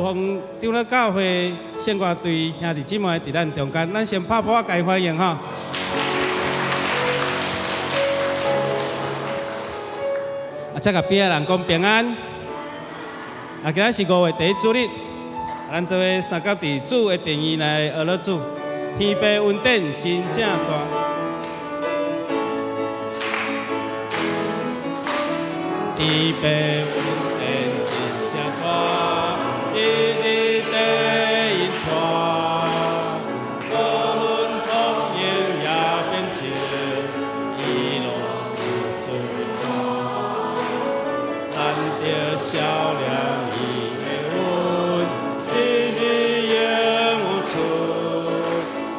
豐長老教會聖歌隊兄弟姊妹佇咱中間，咱先拍鼓共歡迎吼。啊，再共邊仔人講平安。啊，今仔是五月第一主日，咱做伙相佮佇主的殿宇來學樂主，天父恩典真正大。天父恩典真正大，日日地引帶，無論風湧也變靜，伊攏有做伴。咱著曉念伊的恩，日日永有出，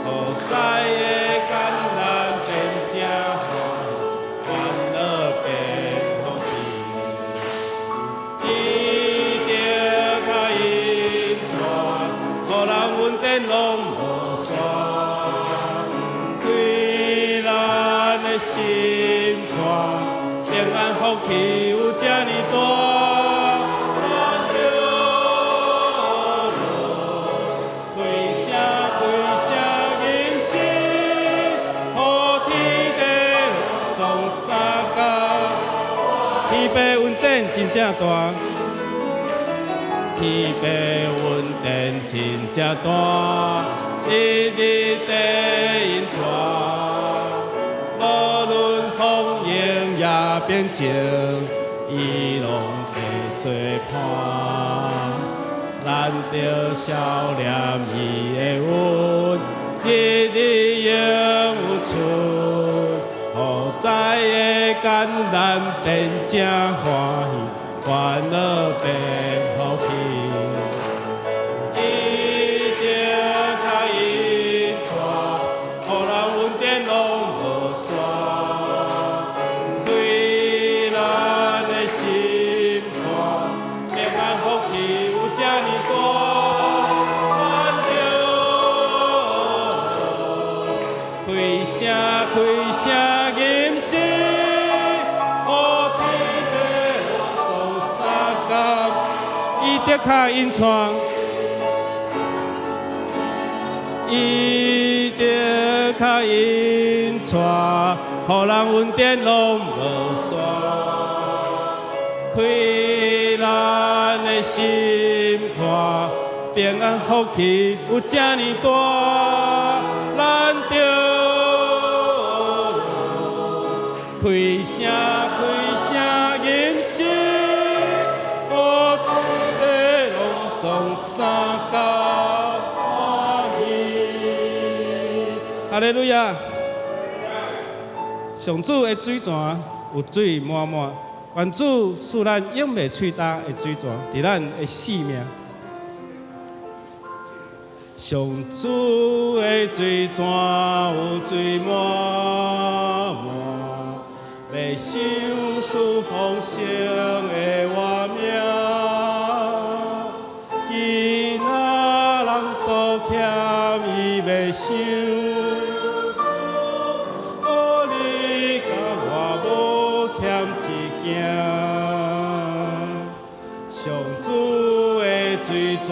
予知的艱難變正歡喜，煩惱變福氣。伊著跤引帶，予人恩典攏無煞，開咱的心肝，平安福氣有這呢大。咱著開聲開聲吟詩，予天地攏總相共。天父恩典真正大，天父恩典真正大，日日地引帶，無論風湧也變靜，伊攏地做伴。咱著曉念伊的恩，日日永有出，予知的艱難變正歡喜，煩惱變福氣。伊著跤引帶，予人恩典攏無煞，開咱的心肝，平安福氣有這呢大。咱著開聲開聲吟詩，予天地攏總相共。伊著跤引帶，伊著跤引帶，予人恩典攏無煞，開咱的心肝，平安福氣有這呢大。咱著開聲開聲吟詩，予天地攏總相共歡喜。哈利路亞！上主的水泉有水滿滿，願主賜咱永袂喙焦的水泉，佇咱的生命。上主的水泉有水滿滿，欲賞賜豐盛的活命。囡仔人所欠伊欲賞賜，予你佮我無欠一件。上主的水泉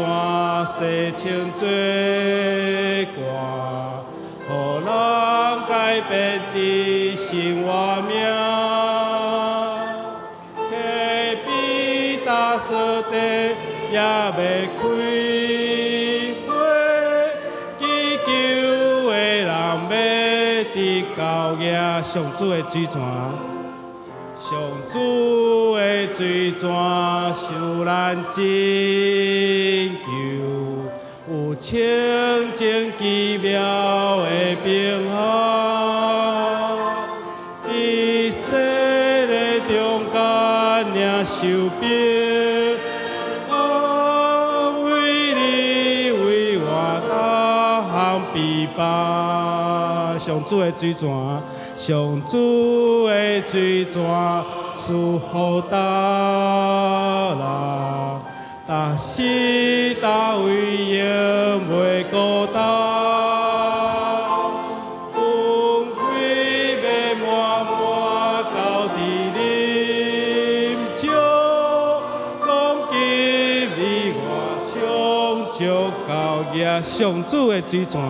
洗清罪過，予人改變的生活命。溪比大雪地也欲開花，祈求的人欲得到額。上主的水泉，上主的水泉受咱拯救，有清淨奇妙的平安，佇世的中間領受平安，為你為我逐項備辦。上主的水泉，上主的水泉賜予大人，逐時逐位永袂孤單。恩惠欲滿滿到佇啉酒，講給你我笑到額，上主的水泉，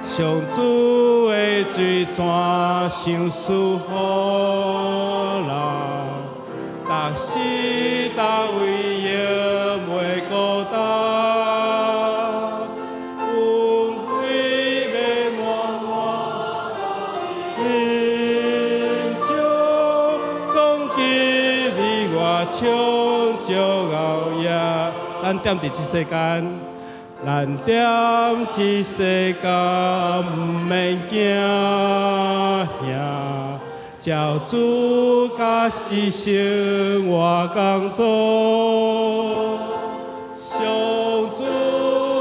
上主的水泉，賞賜予人，逐時逐位猶袂孤單。恩惠欲滿滿，啉酒講吉你我唱足熬夜。咱踮佇這世間，咱踮這世間毋免驚嚇，照主教示生活工作，上主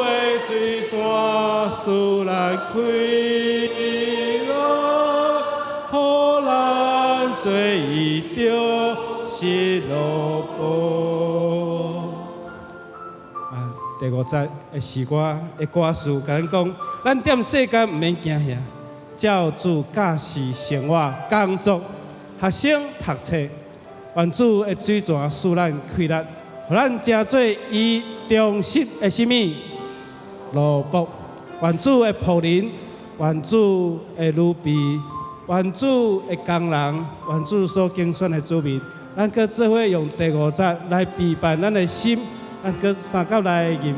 的水泉賜咱快樂，予咱做伊忠實奴僕。啊，第五節的詩歌的歌詞，共咱講，咱踮世間毋免驚嚇，照主教示生活工作、學生讀冊，願主的水泉賜咱氣力，予咱成做伊忠實的啥物奴僕。願主的僕人，願主的奴婢，願主的工人，願主所揀選的子民，咱閣做伙用第五節來備辦咱的心，咱閣相佮來吟。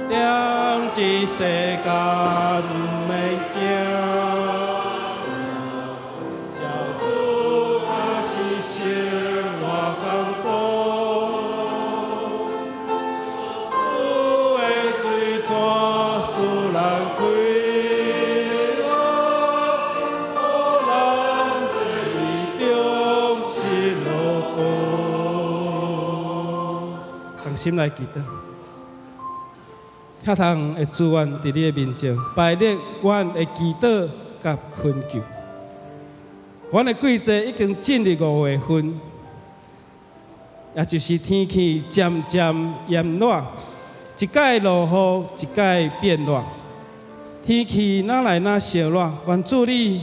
踮這世間毋免驚，照主教示生活工作，主的水泉賜咱快樂，予咱做伊忠實奴僕。同心來祈禱。疼痛的主，阮佇你的面前，擺列阮的祈禱佮懇求。阮的季節已經進入五月份，也就是天氣漸漸炎熱，一擺落雨，一擺變熱，天氣哪來哪燒熱。願主你，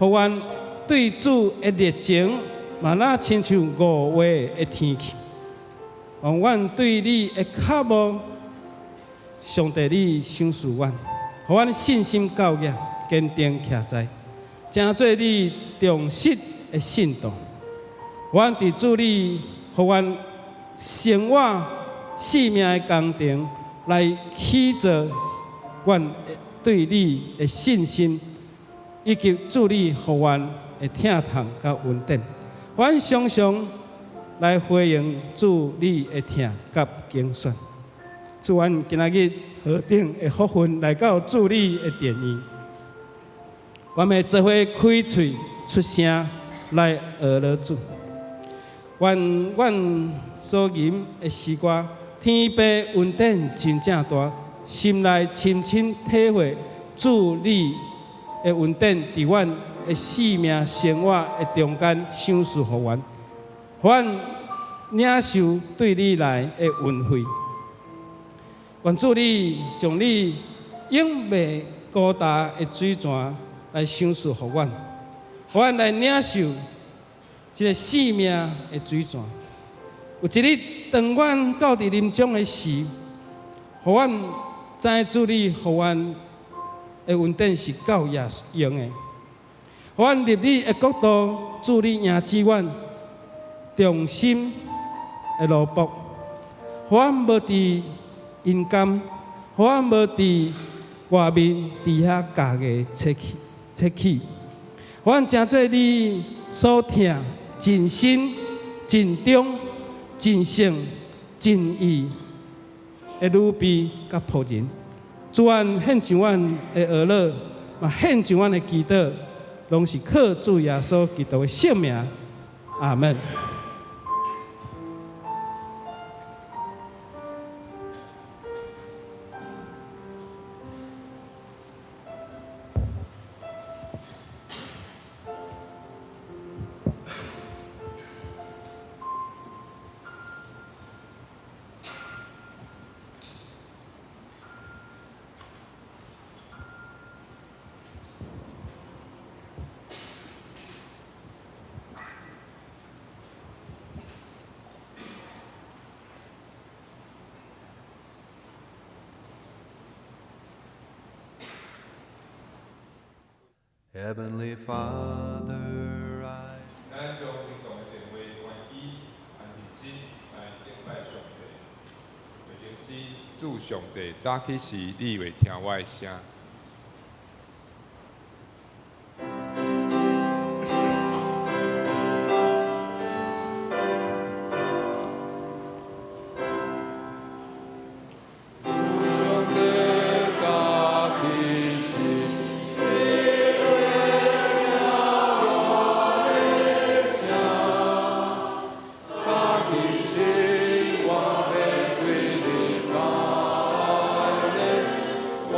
予阮對主的熱情，嘛若親像五月的天氣。願阮對你的渴慕，上帝你賞賜阮，予阮信心夠額，堅定徛在，成做你忠實的信徒。阮佇主你，予阮生活生命的工程來起造阮對你的信心，以及主你予阮的疼痛佮恩典。阮常常來回應主你的疼佮揀選。主，阮今仔日何等的福分來到主你的殿院，阮欲做伙開喙出聲來呵咾主。願阮所吟的詩歌，天父恩典真正大，心內深深體會主你的恩典，佇阮的生命生活的中間賞賜予阮，予阮領受對你來的恩惠。願主你將你永袂枯乾的水泉來賞賜予阮，予阮來領受這个生命的水泉。有一日，當阮到佇臨終的時，予阮知主你予阮的恩典是夠用的。予阮入你的國度，主你迎接阮忠心的奴僕，予阮無佇陰間，予阮無佇外面佇遐咬牙切齒切齒，予阮成做你所疼、盡心、盡忠、盡性、盡意的奴婢佮僕人。主，阮獻上阮的呵咾，嘛獻上阮的祈禱，攏是靠主耶穌基督的聖名。阿門。Heavenly Father, I 咱將行動的電話關機，安靜心來敬拜上帝。回前詩，主上帝，早起時你會聽我的聲。主上帝，早起時，你會聽我的聲。早起時，我欲對你拜禮，我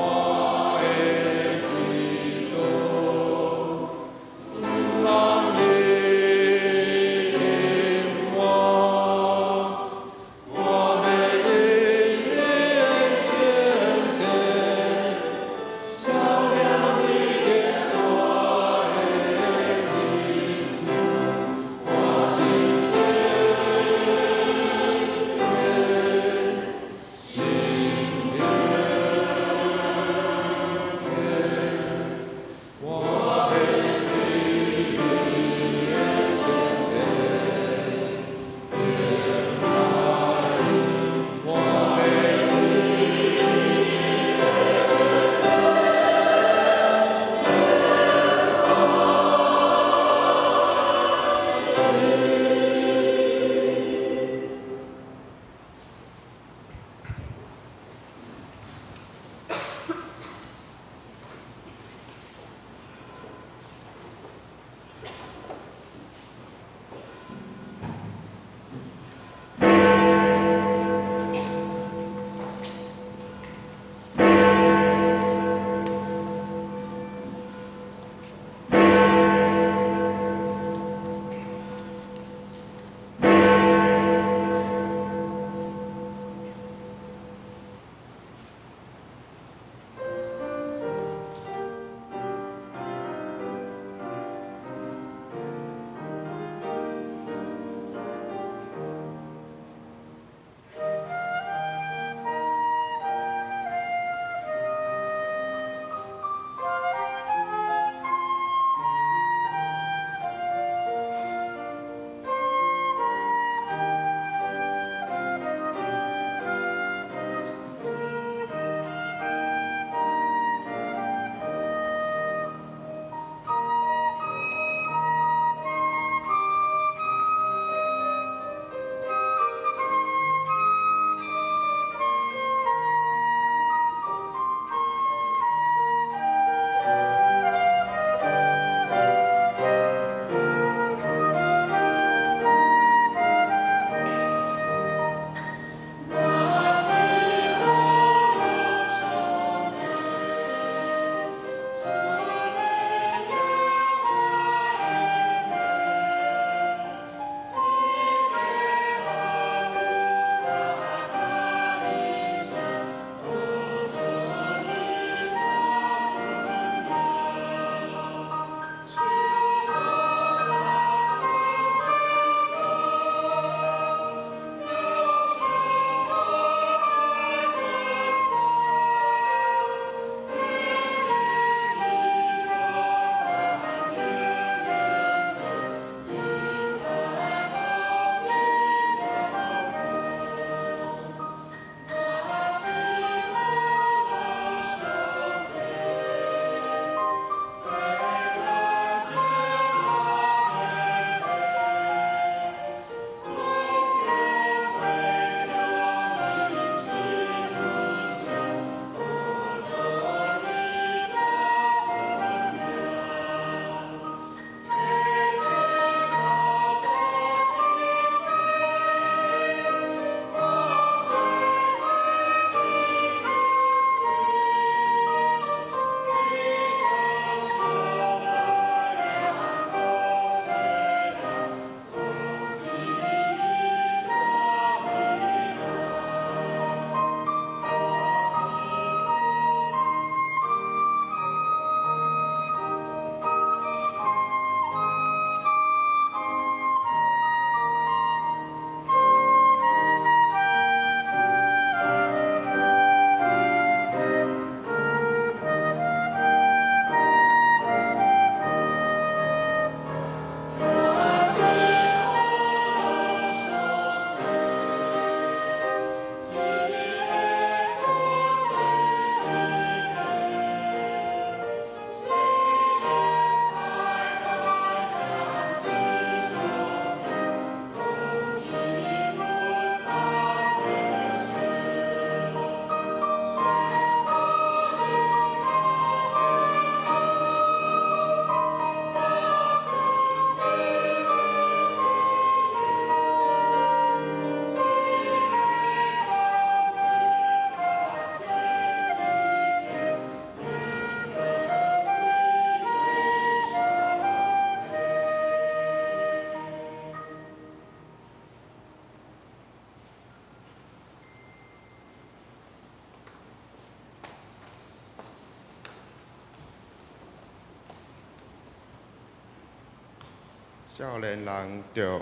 少年人著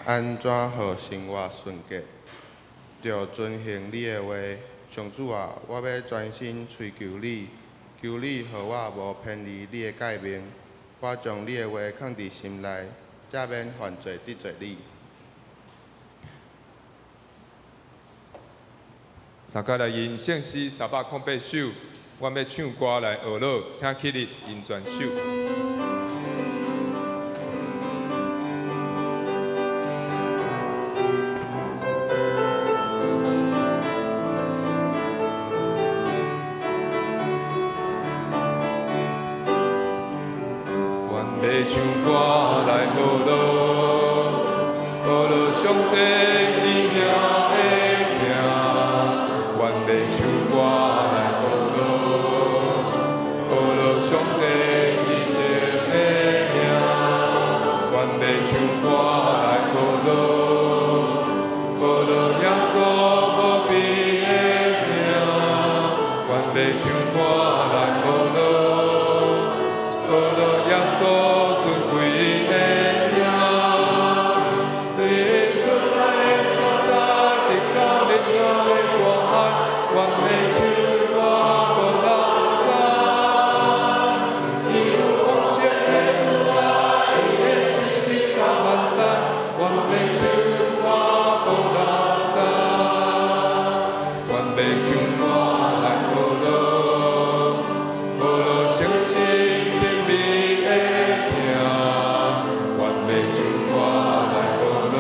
按怎予生活純潔？著遵行你的話。上主啊，我欲專心追求你，求你予我無偏離你的誡命。我將你的話藏佇心內，才免犯罪得罪你。三甲來吟聖詩308首，阮欲唱歌來學樂，請起立吟全首。阮欲唱歌來學樂，學樂上帝伊名的名。阮欲唱歌來學樂，學樂上帝至聖的名。阮欲唱歌來學樂，學樂耶穌無比的名。阮欲唱歌來學樂，學樂耶穌尊貴的名。對日出來的所在，直到日落的大海，阮欲唱歌予人知。伊有豐盛的慈愛，伊的信實甲萬代，阮欲唱歌予人知。阮欲唱歌來學樂，學樂誠實真美的名。阮欲唱歌來學樂，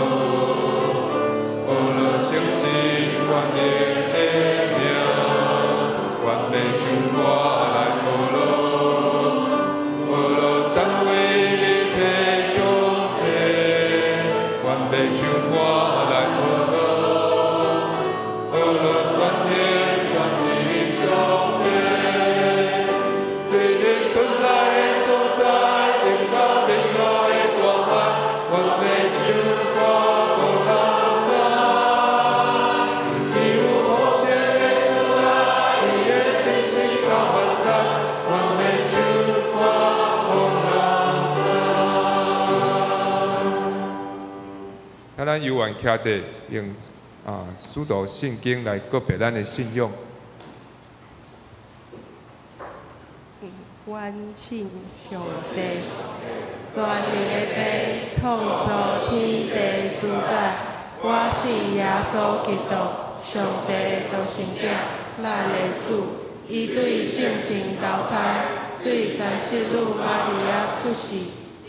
學樂誠實全能的名。阮欲唱歌來學樂，學樂三位一體上帝。阮欲唱歌來學樂，學樂全能全智上帝。對日出來的所在，直到日落的大海，阮欲唱歌予人知。伊有豐盛的慈愛，伊的信實甲萬代，阮欲唱歌予人知。啊，咱猶原徛佇用使徒信經來告白咱的信仰。阮信上帝，全能的父，創造天地主宰。我信耶穌基督，上帝的獨生囝，咱的主。伊對聖神投胎，對財聖女瑪利亞出世，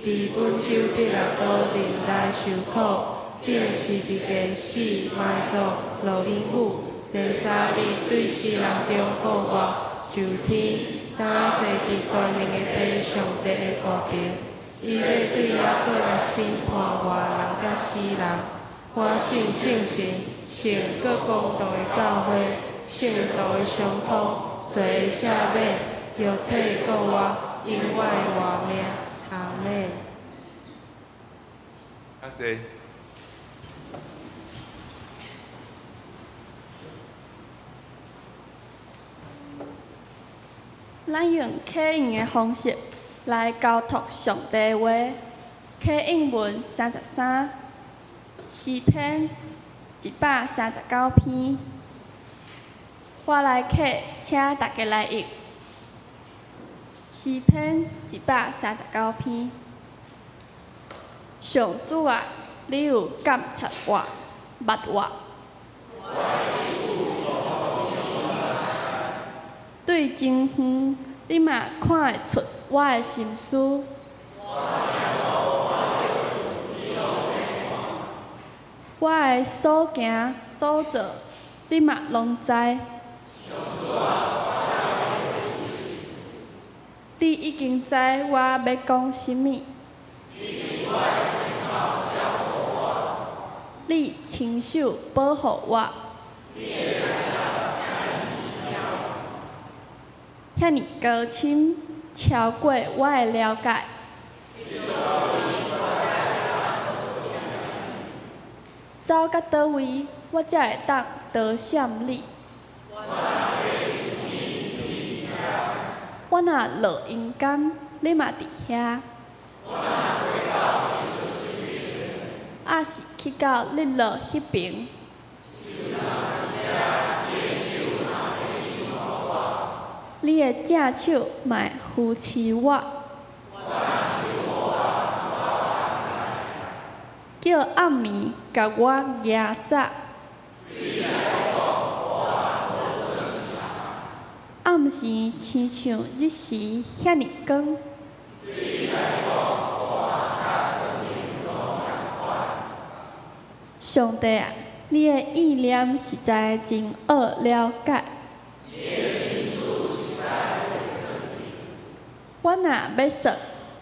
佇本丟彼拉多忍耐受苦，釘十字架死埋葬，落陰府，第三日對死人中復活，上天，轉坐佇全能的父上帝的大爿。伊欲對遐閣來審判活人佮死人。我信聖神，聖閣公同的教會，聖徒的相通，罪的赦免，肉體復活，永遠的活命。阿們。阿坐。咱用啟應的方式來交託上帝的話。啟應文33，詩篇139篇。我來啟，請大家來譯。詩篇139篇。上主啊，你有監察我，捌我。對真遠，你嘛看會出我的心思。我的所行所做，你嘛攏知。你已經知我欲講啥物。你親手保護我。遐爾高深，超過我的了解。走到佗位，我才會當逃閃你？我若落陰間，你嘛佇遐。抑是去到日落彼爿？你的正手嘛會扶持我，叫暗暝共我夯早。暗時親像日時遐爾光。上帝啊，你的意念實在真奧了解。我若欲算，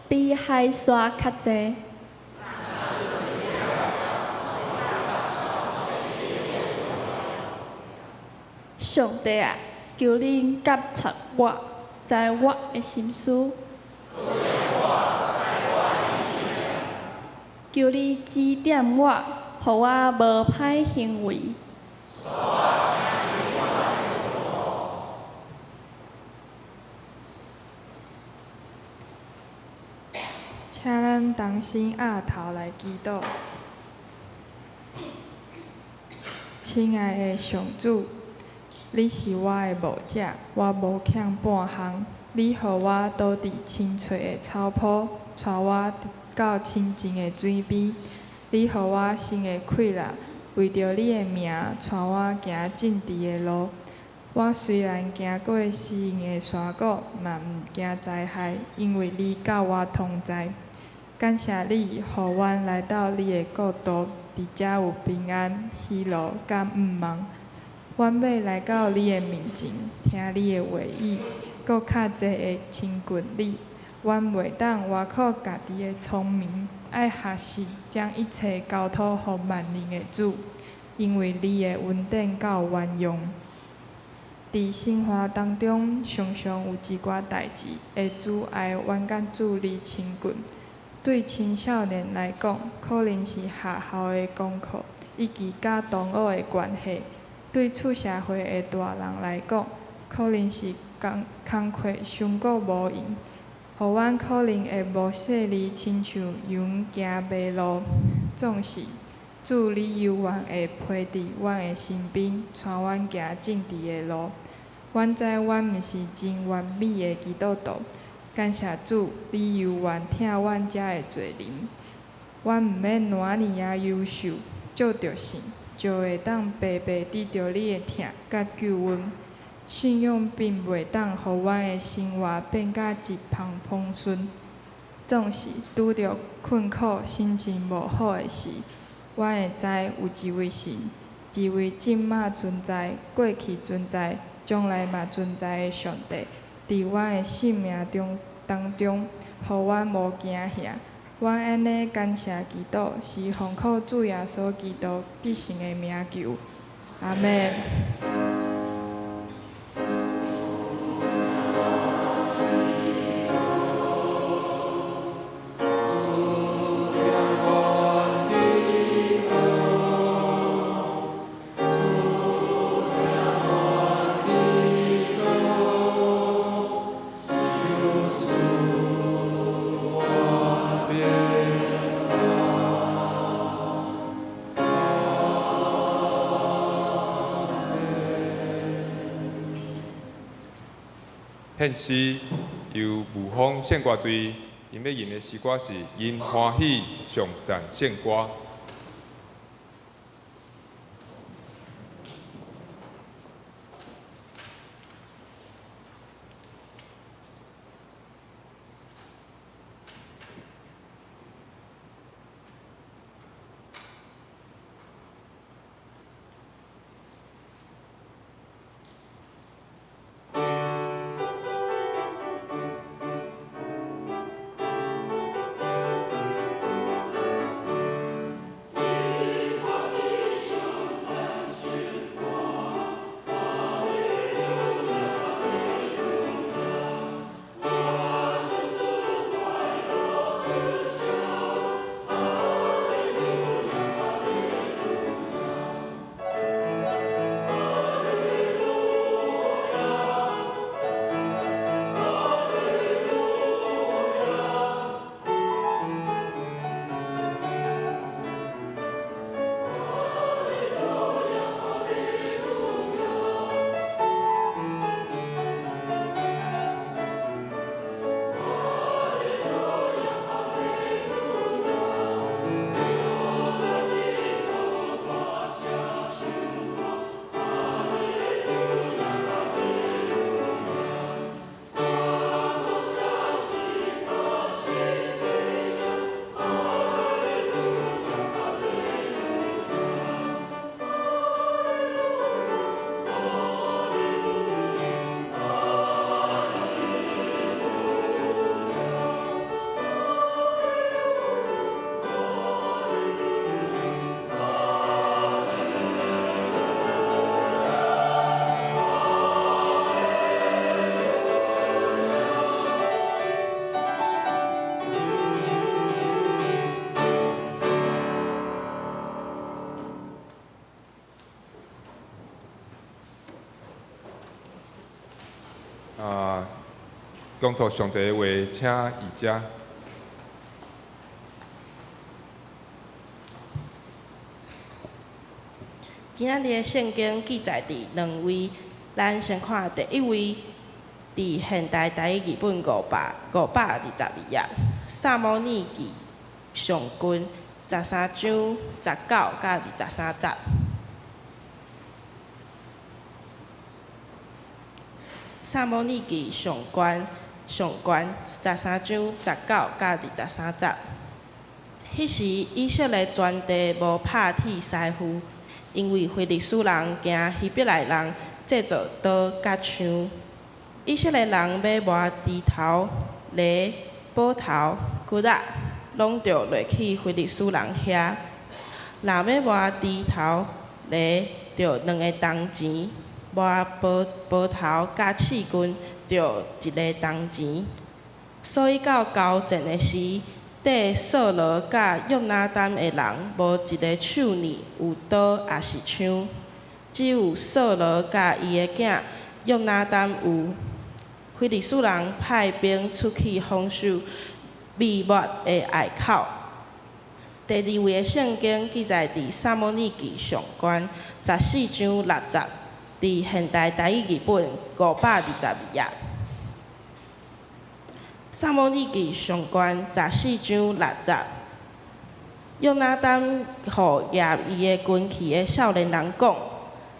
比海沙較濟。上帝啊，求恁監察我，知我的心思。求你指點我，予我無歹行為。請咱同心徼頭來祈禱。親愛的上主，你是我的牧者，我無欠半項。你予我倒佇青翠的草坡，帶我到清靜的水邊。你予我新的氣力，為著你的名，帶我行正直的路。我雖然行過死蔭的山谷，嘛毋驚災害，因為你佮我同在。感謝你，予阮來到你的國度，佇遮有平安、喜樂佮向望。阮欲來到你的面前，聽你的話語，閣較濟會親近你。阮袂當倚靠家己的聰明，愛學習將一切交託予萬能的主，因為你的恩典夠圓融。佇生活當中，常常有一寡代誌會阻礙阮佮主你親近。對青少年來講，可能是學校的功課以及佮同學的關係；對出社會的大人來講，可能是工工課傷過無閒，予阮可能會無細膩，親像羊行迷路。總是主你猶原會陪佇阮的身邊，帶阮行正直的路。阮知阮毋是真完美的基督徒，感謝主，你猶原疼阮遮的濟人。阮毋免偌爾仔優秀，藉著信就會當白白得著你的疼佮救恩。信仰並袂當予阮的生活變甲一帆風順，總是拄著困苦、心情無好的時，阮會知有一位神，一位這馬存在、過去存在、將來嘛存在的上帝，佇阮的生命中當中，予阮無驚嚇。阮按呢感謝祈禱，是奉靠主耶穌基督得勝的名求。阿們。獻詩由霧峰聖歌隊，𪜶欲吟的詩歌是《因歡喜頌讚聖歌》。講讀上帝的話，請移遮。今仔日的聖經記載佇兩位，咱先看第一位，佇現代台語譯本522頁，撒母耳記上卷13章19佮23節。撒母耳記上卷上卷13章19佮23節。彼時以色列全地無拍鐵師傅，因為非利士人驚希伯來人製造刀佮槍。以色列人欲磨鋤頭、犁、斧頭、鋸仔，攏著落去非利士人遐。若欲磨鋤頭、犁，著兩个銅錢；磨斧斧頭佮刺棍，著一个銅錢。所以到交戰的時，綴掃羅佮約拿單的人，無一个手裡有刀抑是槍，只有掃羅佮伊的囝約拿單有。非利士人派兵出去防守密抹的隘口。第二位的聖經記載佇撒母耳記上卷14章6節，佇現代台語譯本522頁。撒母耳記上卷14章6節，約拿單予攑伊的軍器的少年人講：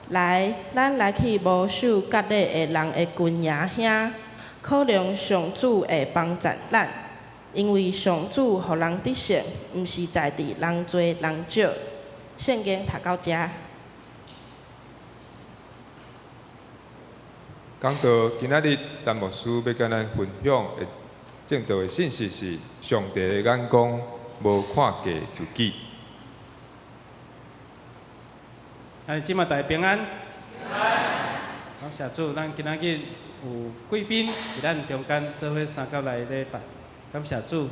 來，咱來去摩手結勒的人的軍營遐，可能上主會幫贊咱，因為上主予人得勝，毋是在佇人濟人少。聖經讀到遮。講到今仔日，陳牧師欲佮咱分享的證道的信息是：上帝的眼光無看低自己。哎，這馬大家平安。感謝主，咱今仔日有貴賓佇咱中間做伙三甲來禮拜，感謝主。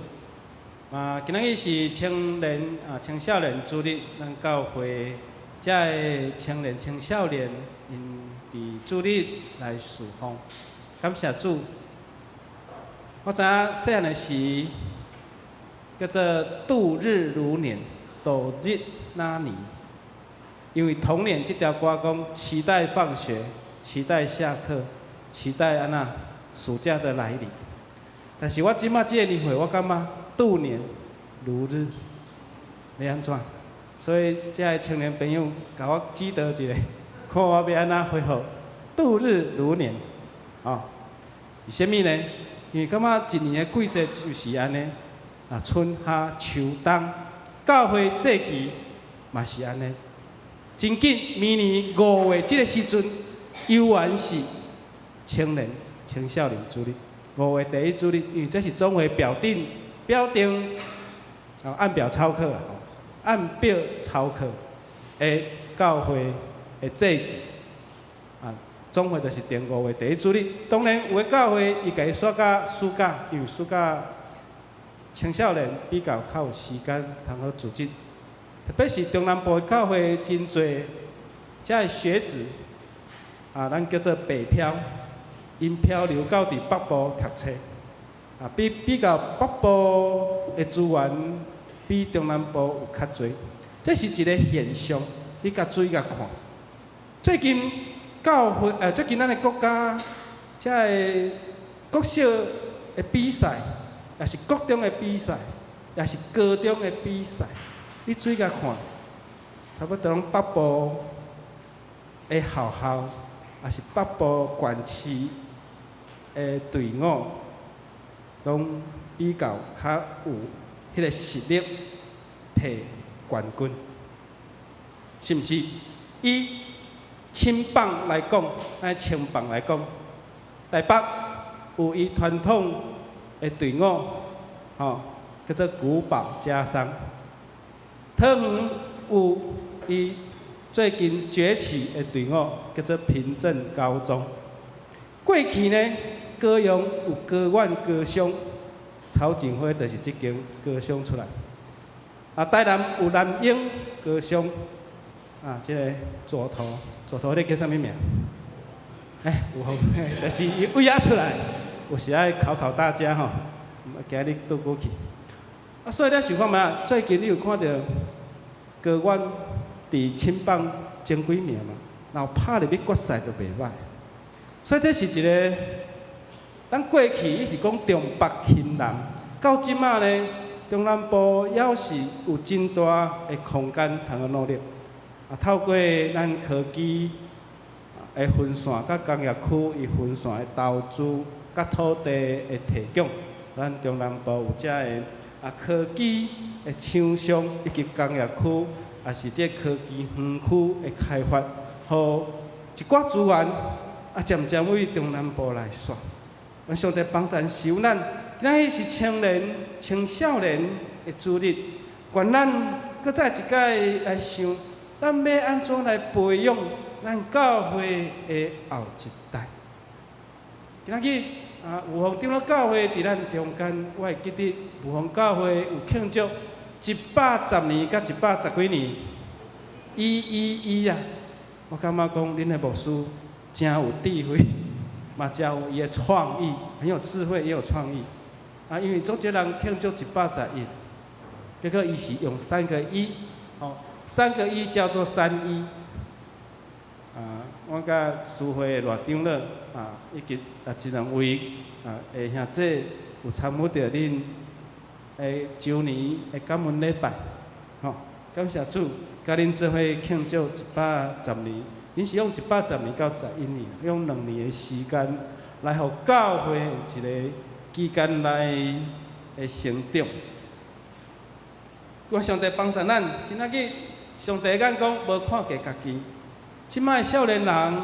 啊，今仔日是青年啊青少年主日，咱教會遮的青年青少年𪜶佇主日來事奉，感謝主。我知影細漢的時叫做度日如年，度日若年。因為童年這條歌講期待放學，期待下課，期待按怎暑假的來臨。但是我這馬這個年歲，我感覺度年如日，欲按怎？所以遮的青年朋友，共我指導一下，看我欲按怎恢復度日如年，哦，為啥物呢？因為感覺一年的季節就是按呢，啊，春夏秋冬，教會節期嘛是按呢。真緊，明年5月這个時陣，猶原是青年、青少年主日。5月第一主日，因為這是總會表定、表定，哦，按表操課啦，按表操課的教會的節期，啊，總會就是定5月第一主日。當然，有的教會伊共伊煞到暑假，因為暑假青少年比較較有時間通好組織。特別是中南部的教會真濟，遮的學子啊，咱叫做北漂，𪜶漂流到佇北部讀冊，啊，比較北部的資源比中南部有較濟，這是一个現象，你共注意共看。最近教會，最近咱的國家，遮的國小的比賽，也是國中的比賽，也是高中的比賽。你注意共看，差不多攏北部的學校，抑是北部縣市的隊伍，攏比較較有彼个實力提冠軍，是毋是？以青棒來講，咱青棒來講，台北有伊傳統的隊伍，吼，叫做古堡家商。桃園有伊最近崛起的隊伍，叫做平鎮高中。過去呢，高雄有高苑高商，草錦輝就是這間高商出來。啊，台南有南英高商，啊，這个左投，左投你叫啥物名？欸，有好，就是伊位遐出來，有時愛考考大家吼，今日倒過去。啊，所以你想看覓啊？最近你有看著高遠佇青棒前幾名嘛？然後拍入去決賽就袂䆀。所以這是一個，咱過去一直講中北輕南，到這馬呢，中南部猶是有真大的空間通去努力。啊，透過咱科技的分線，佮工業區伊分線的投資，佮土地的提供，咱中南部有遮个科技的廠商以及工業區，也是這科技園區的開發，予一寡資源漸漸為中南部來徙。願上帝幫贊收咱，今仔日是青年、青少年的主日，願咱閣再一擺來想，咱欲按怎來培養咱教會的後一代。今仔日啊，霧峰長老教會佇咱中間，我會記得霧峰教會有慶祝110年佮110幾年，一一一啊！我感覺講恁的牧師誠有智慧，嘛誠有伊的創意，很有智慧也有創意。啊，因為足濟人慶祝111，結果伊是用三個一，吼，三個一叫做三一。啊，我佮慈惠的賴長老啊，以及這兩位的兄姊有參與著恁的周年的感恩禮拜，吼，感謝主，佮恁做伙慶祝110年，恁是用110年到11年，用2年的時間來予教會一個期間內的成長。願上帝幫助咱，今仔日上帝眼光無看低家己。這擺少年人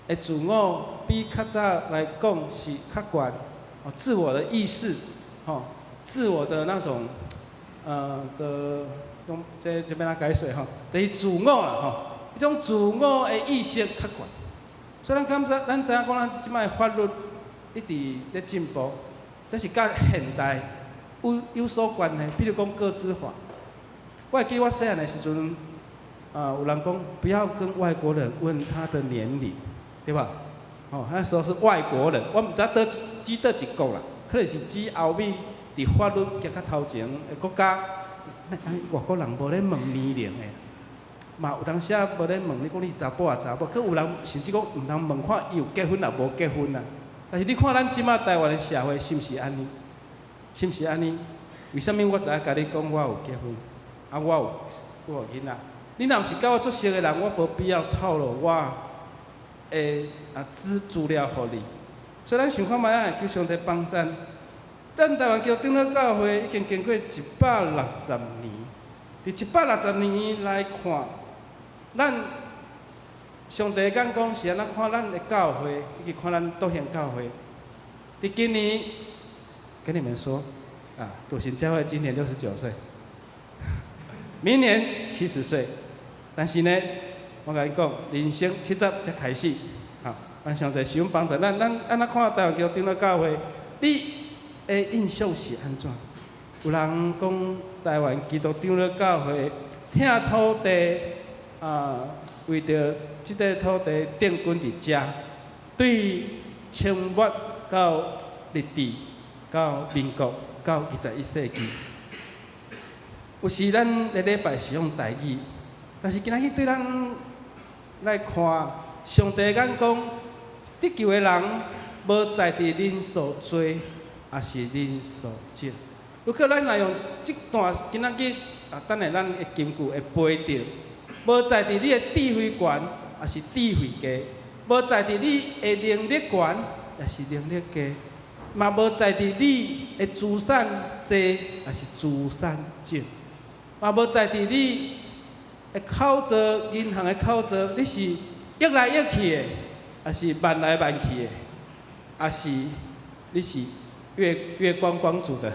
的自我比較早來講是較懸，哦，自我的意識，吼，自我的那種，的，講這欲按怎解釋吼，就是自我啦，吼，彼種自我的意識較懸。所以咱感覺，咱知影講，咱這擺法律一直咧進步，這是佮現代有所關係。比如講個資法，我會記我細漢的時陣，啊，有人講不要跟外國人問他的年齡，對吧？哦，那時候是外國人，我毋知佗指佗一國啦，可能是指歐美佇法律行較頭前的國家，外國人無咧問年齡的，嘛有當時仔無咧問你講你查埔抑查某，閣有人甚至講毋通問看伊有結婚抑無結婚啊。但是你看咱這馬台灣的社會是毋是按呢？是毋是按呢？為啥物我著愛共你講我有結婚？啊，我有囡仔？你若毋是佮我足熟的人，我無必要透露我的資料予你。所以咱想看覓仔，求上帝幫贊。咱台灣基督長老教會已經經過160年，佇160年來看，咱上帝眼光是按怎看咱的教會，以及看咱篤行教會。佇今年，跟你們說，啊，篤行教會今年69歲，明年70歲。但是呢，我共你講，人生70才開始，吼，願上帝是阮幫助咱，咱按怎看台灣基督長老教會？你的印象是按怎？有人講台灣基督長老教會疼土地，啊，為著這塊土地定根佇遮，對清末到日治，到民國，到21世紀，有時咱的禮拜是用台語，但是今仔日對咱來看，上帝眼光得救的人，無在佇人數濟，抑是人數少。如果咱若用這段今仔日啊，等下咱的金句會背著，無在佇你的智慧懸，抑是智慧低；無在佇你的能力懸，抑是能力低；嘛無在佇你的資產濟，抑是資產少；嘛無在佇你的口座，銀行的口座，你是億來億去的，抑是萬來萬去的，抑是你是月月光光族的。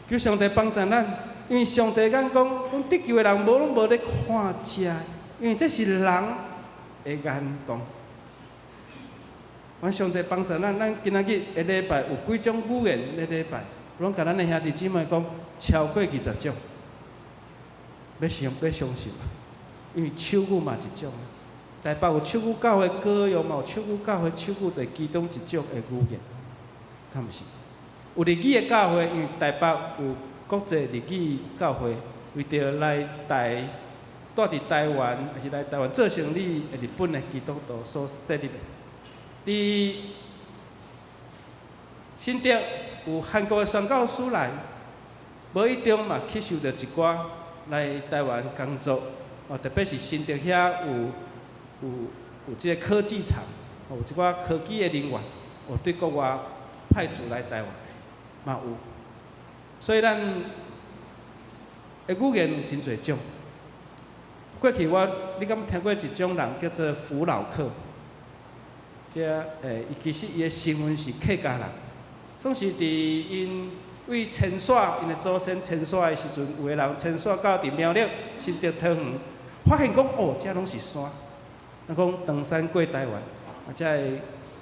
求上帝幫助咱，因為上帝眼光講得救的人無攏無咧看這，因為這是人的眼光。願上帝幫助咱，咱今仔日的禮拜有幾種語言咧禮拜，攏共咱的兄弟姊妹講超過20種，欲相信，因為手語嘛一種。台北有手語教會，高雄嘛有手語教會，手語就是其中一種的語言。敢毋是？有日語的教會，因為台北有國際日語教會，為著來台蹛佇台灣，抑是來台灣做生意的日本的基督徒所設立的。佇新竹有韓國的宣教師來，無意中嘛吸收著一寡來台灣工作，哦，特別是新竹遐有這个科技廠，有一寡科技的人員，有對國外派駐來台灣的，嘛有。所以咱的語言有真濟種。過去我，你敢聽過一種人叫做福老客？這伊其實伊的身份是客家人，總是佇𪜶為遷徙，𪜶的祖先遷徙的時陣，有的人遷徙到佇苗栗、新竹桃園，發現講哦，這攏是山。咱講唐山過台灣，啊，這个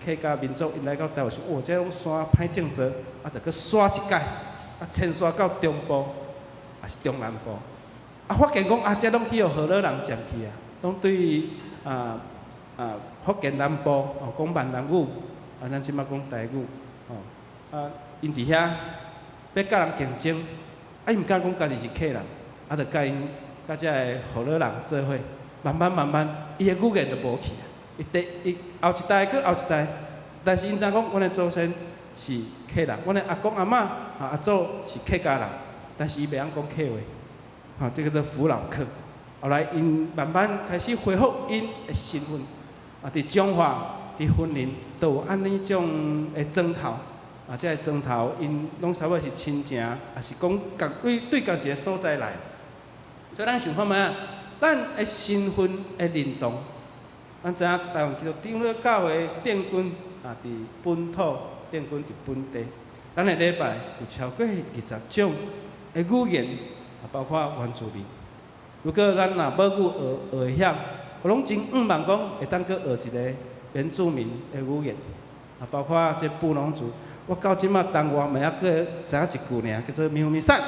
客家民族𪜶來到台灣時，哦，這攏山歹種植，啊，就閣徙一擺，啊，遷徙到中部，抑是中南部，啊，發現講啊，這攏去予河洛人佔去啊，攏對福建南部哦，講閩南語，啊，咱這擺講台語，哦，啊，𪜶佇遐欲佮人競爭，啊，伊毋敢講家己是客人，啊，就佮𪜶佮這个河洛人做伙，慢慢慢慢，伊的語言就無去啊，伊第伊後一代閣後一代，但是𪜶知講，阮的祖先是客人，阮的阿公阿嬤啊阿祖是客家人，但是伊袂曉講客話，吼，這叫做福老客。後來𪜶慢慢開始恢復𪜶的身份，啊，佇彰化、佇雲林都有按呢種的莊頭，啊，這个莊頭𪜶攏差不多是親情，抑是講仝對對仝一个所在來。所以咱想看覓啊？咱的身份的認同，咱知影台灣基督長老教會定根啊，佇本土定根佇本地。咱的禮拜有超過20種的語言，啊，包括原住民。如果咱若母語學學會曉，我攏真向望講會當閣學一个原住民的語言，啊，包括這布農族。我到這馬當我嘛猶閣知影一句爾，叫做喵咪散，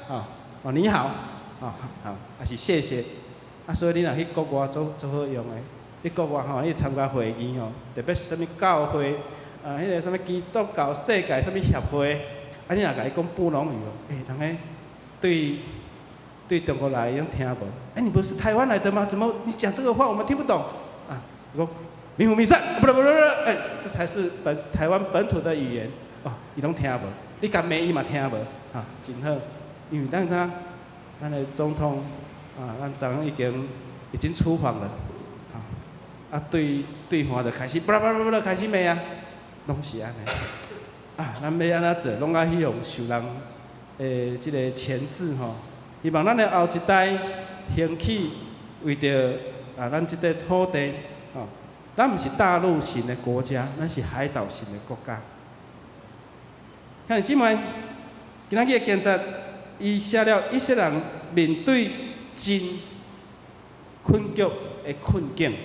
哦，哦你好，哦好，抑是謝謝。啊，所以你若去國外足足好用的，去國外吼，你參加會議吼，特別是啥物教會，啊，彼个啥物基督教世界啥物協會，啊，你若共伊講布農語哦，欸，人彼對對中國來攏聽無。欸，你不是台灣來的嗎？怎麼你講這個話我們聽不懂？啊，講迷糊迷散，不不不不，欸，這才是本台灣本土的語言，哦，伊攏聽無，你共罵伊嘛聽無，哈，真好，因為咱知影，咱的總統。啊，咱昨昏已經出訪了，啊，啊對對方就開始巴拉巴拉巴拉開始罵啊，攏是按呢。啊，咱欲按怎做，攏愛去予受人的這个鉗制吼。希望咱的後一代興起，為著啊，咱這塊土地，吼，咱毋是大陸型的國家，咱是海島型的國家。兄弟姊妹，今仔日的經節，伊寫了以色列人面對真困局的困境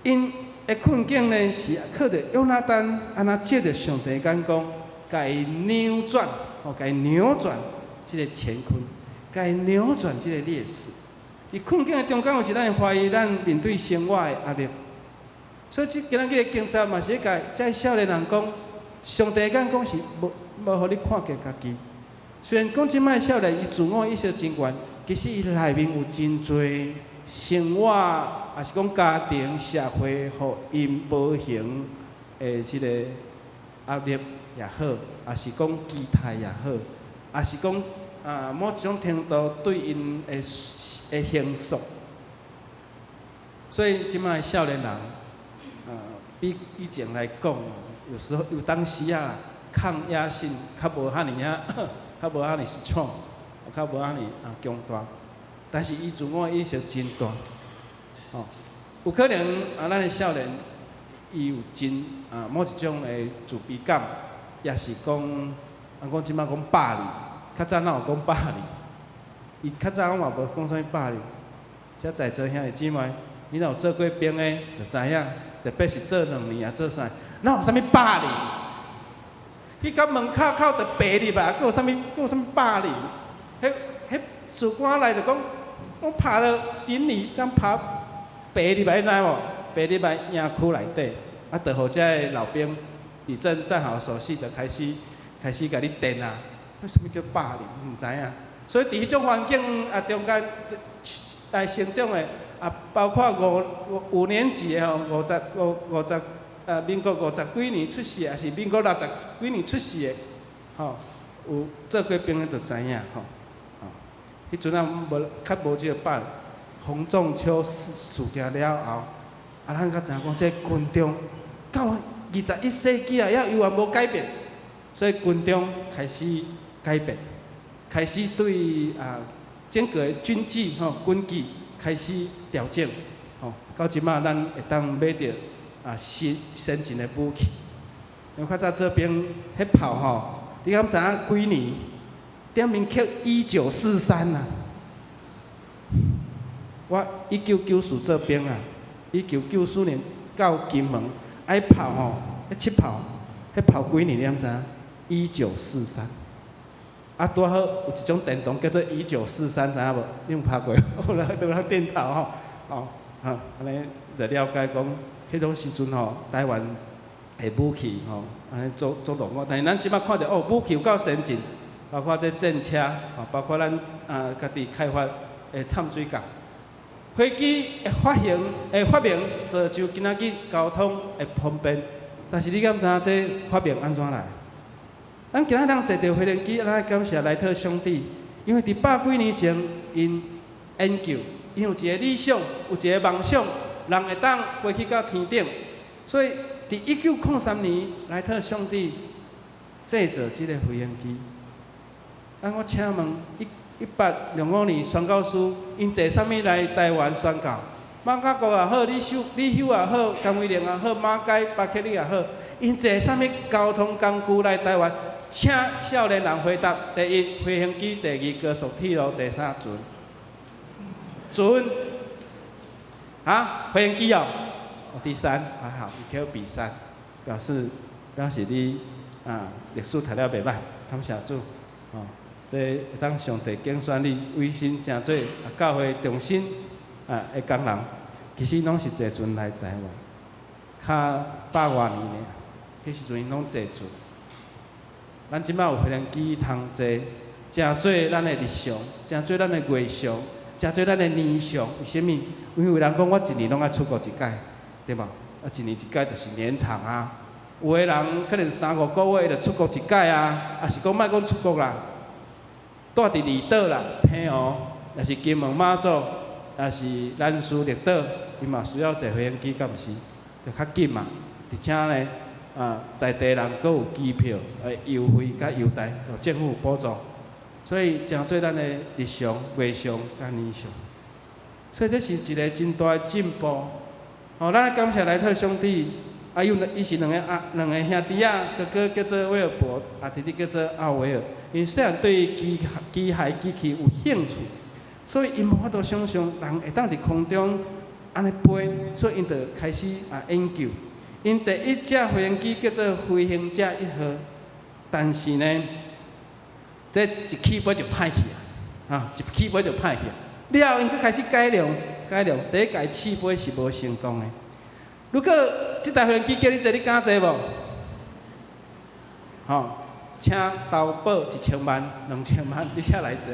，𪜶的困境呢是靠著約拿單按怎藉著上帝眼光，共伊扭轉，吼，共伊扭轉這个乾坤，共伊扭轉這个劣勢。佇困境的中間，有時咱會懷疑咱面對生活的壓力，所以這今仔日的經節嘛是咧共這少年人講，上帝眼光是無無予你看見家己。雖然講這擺少年伊自我意識真懸，其實伊內面有真濟生活，抑是講家庭、社會，予𪜶無形的這个壓力也好，抑是講期待也好，抑是講啊某一種程度對𪜶的的形塑。所以這擺少年人，比以前來講，有時候有當時啊，抗壓性較無遐爾啊，較無遐爾 strong，較無遐爾啊強大，但是伊自我意識真大，哦，有可能啊，咱的少年伊有真啊某一種的自卑感，抑是講，啊講這擺講霸凌，較早哪有講霸凌？伊較早嘛無講啥物霸凌，遮在座兄弟姊妹，你若有做過兵的，就知影，特別是做2年啊，做三年，哪有啥物霸凌？去到門口口就爬入來，閣有啥物？閣有啥物霸凌？彼彼士官來就講，我爬著行李這樣爬爬入來，你知無？爬入來營區內底，啊，就予這个老兵李正站好手勢就開始開始共你電啊。那啥物叫霸凌？毋知影。所以佇彼種環境啊中間來成長的，啊，包括五五五年級的吼，五十五五十啊，民國五十幾年出世，抑是民國六十幾年出世的，吼，有做過兵的就知影吼。吼，彼陣啊無較無這個霸凌，洪仲丘事事件了後，啊，咱才知影講這軍中到21世紀啊，猶猶原無改變，所以軍中開始改變，開始對啊整個的軍紀吼軍紀開始調整，吼，到這馬咱會當買著啊新先進的武器。因為較早做兵彼炮吼，你敢知影幾年？頂面刻1943啊！我1994做兵啊，1994年到金門，彼炮吼，彼七炮，彼炮幾年你敢知影？一九四三。啊，拄好有一種電動叫做一九四三，知影無？你有拍過？有啦，對啦，電頭吼，哦，哈，按呢就了解講，彼種時陣吼，台灣的武器吼，按呢足足落伍。但是咱這馬看著哦，武器有夠先進，包括這戰車，吼，包括咱啊家己開發的摻水鋼。飛機的發行的發明，造就今仔日交通的方便。但是你敢知影這發明按怎來？咱今仔日坐著飛行機，咱愛感謝萊特兄弟，因為佇百幾年前，𪜶研究，𪜶有一個理想，有一個夢想，人會當飛去到天頂。所以，佇1903年，萊特兄弟製造這個飛行機。咱我請問，1805年宣教師，𪜶坐啥物來台灣宣教？馬卡國也好，李修李休也好，甘為霖也好，馬偕巴克利也好，𪜶坐啥物交通工具來台灣？請少年人回答：第一，飛行機；第二，高速鐵路；第三，船。船。啊，飛行機哦。第三，還好，你挑比三，表示表示你啊歷史讀了袂䆀，感謝主。哦，這會當上帝揀選你，委身成做啊教會中心啊的工人，其實攏是坐船來台灣，較百外年爾，彼時陣𪜶攏坐船。咱這馬有飛行機通坐，誠做咱的日常，誠做咱的月常，誠做咱的年常。為啥物？因為有人講我一年攏愛出國一擺，對無？啊，一年一擺就是年長啊。有的人可能三五個月就出國一擺啊，抑是講莫講出國啦，蹛佇離島啦，澎湖，抑是金門馬祖，抑是蘭嶼綠島，伊嘛需要坐飛行機，敢毋是？就較緊嘛，而且呢，啊，在地人閣有機票的優惠佮優待，有政府補助，所以誠做咱的日常、月常佮年常，所以這是一個真大的進步。哦，咱感謝萊特兄弟，啊，有伊是兩個啊，兩個兄弟仔，哥哥叫做威爾伯，啊，弟弟叫做奧維爾。𪜶細漢對機機械機器有興趣，所以𪜶無法度想像人會當佇空中按呢飛，所以𪜶就開始啊研究。𪜶第一隻飛行機叫做飛行者一號，但是呢，這一起飛就歹去啊，啊，一起飛就歹去。了後，𪜶閣開始改良，改良，第一擺試飛是無成功的。如果這台飛行機叫你坐，你敢坐無？吼，請投保1000萬、2000萬，你才來坐，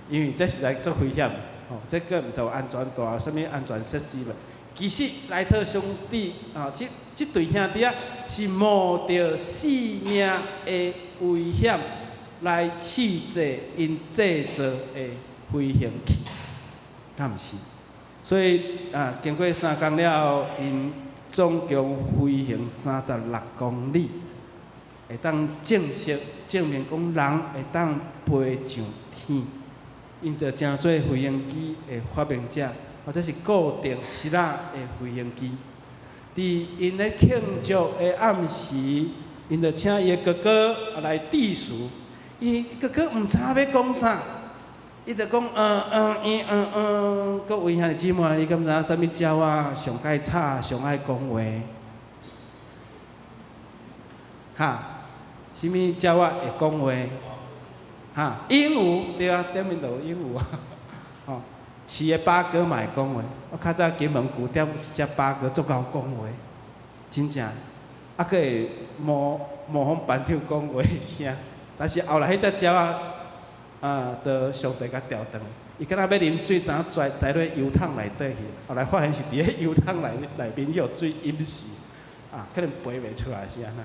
因為這實在足危險的，吼，這閣毋知有安全帶，啥物安全設施無？其實萊特兄弟啊，這這對兄弟仔是冒著性命的危險來試製𪜶製造的飛行器，敢毋是？所以啊，經過3工了後，𪜶總共飛行36公里，會當證實證明講人會當飛上天，𪜶就成做飛行機的發明者，或者是固定式仔的飛行機。佇𪜶咧慶祝的暗時，𪜶就請伊的哥哥來致辭。伊哥哥毋知影欲講啥，伊就講嗯嗯嗯嗯嗯。各位兄弟姊妹，你敢知影啥物鳥仔上蓋吵、上愛講話？哈？啥物鳥仔會講話？哈？鸚鵡對啊，頂面就有鸚鵡啊。吼，飼的八哥嘛會講話。我較早金門舊店有一隻八哥足𠢕講話，真正。啊，閣會模仿班長講話的聲。但是後來彼隻鳥仔，啊，就上帝共調轉來，伊敢若欲啉水，知影跩跩落油桶內底去。後來發現是佇咧油桶內面予水淹死，啊，可能飛袂出來是按怎。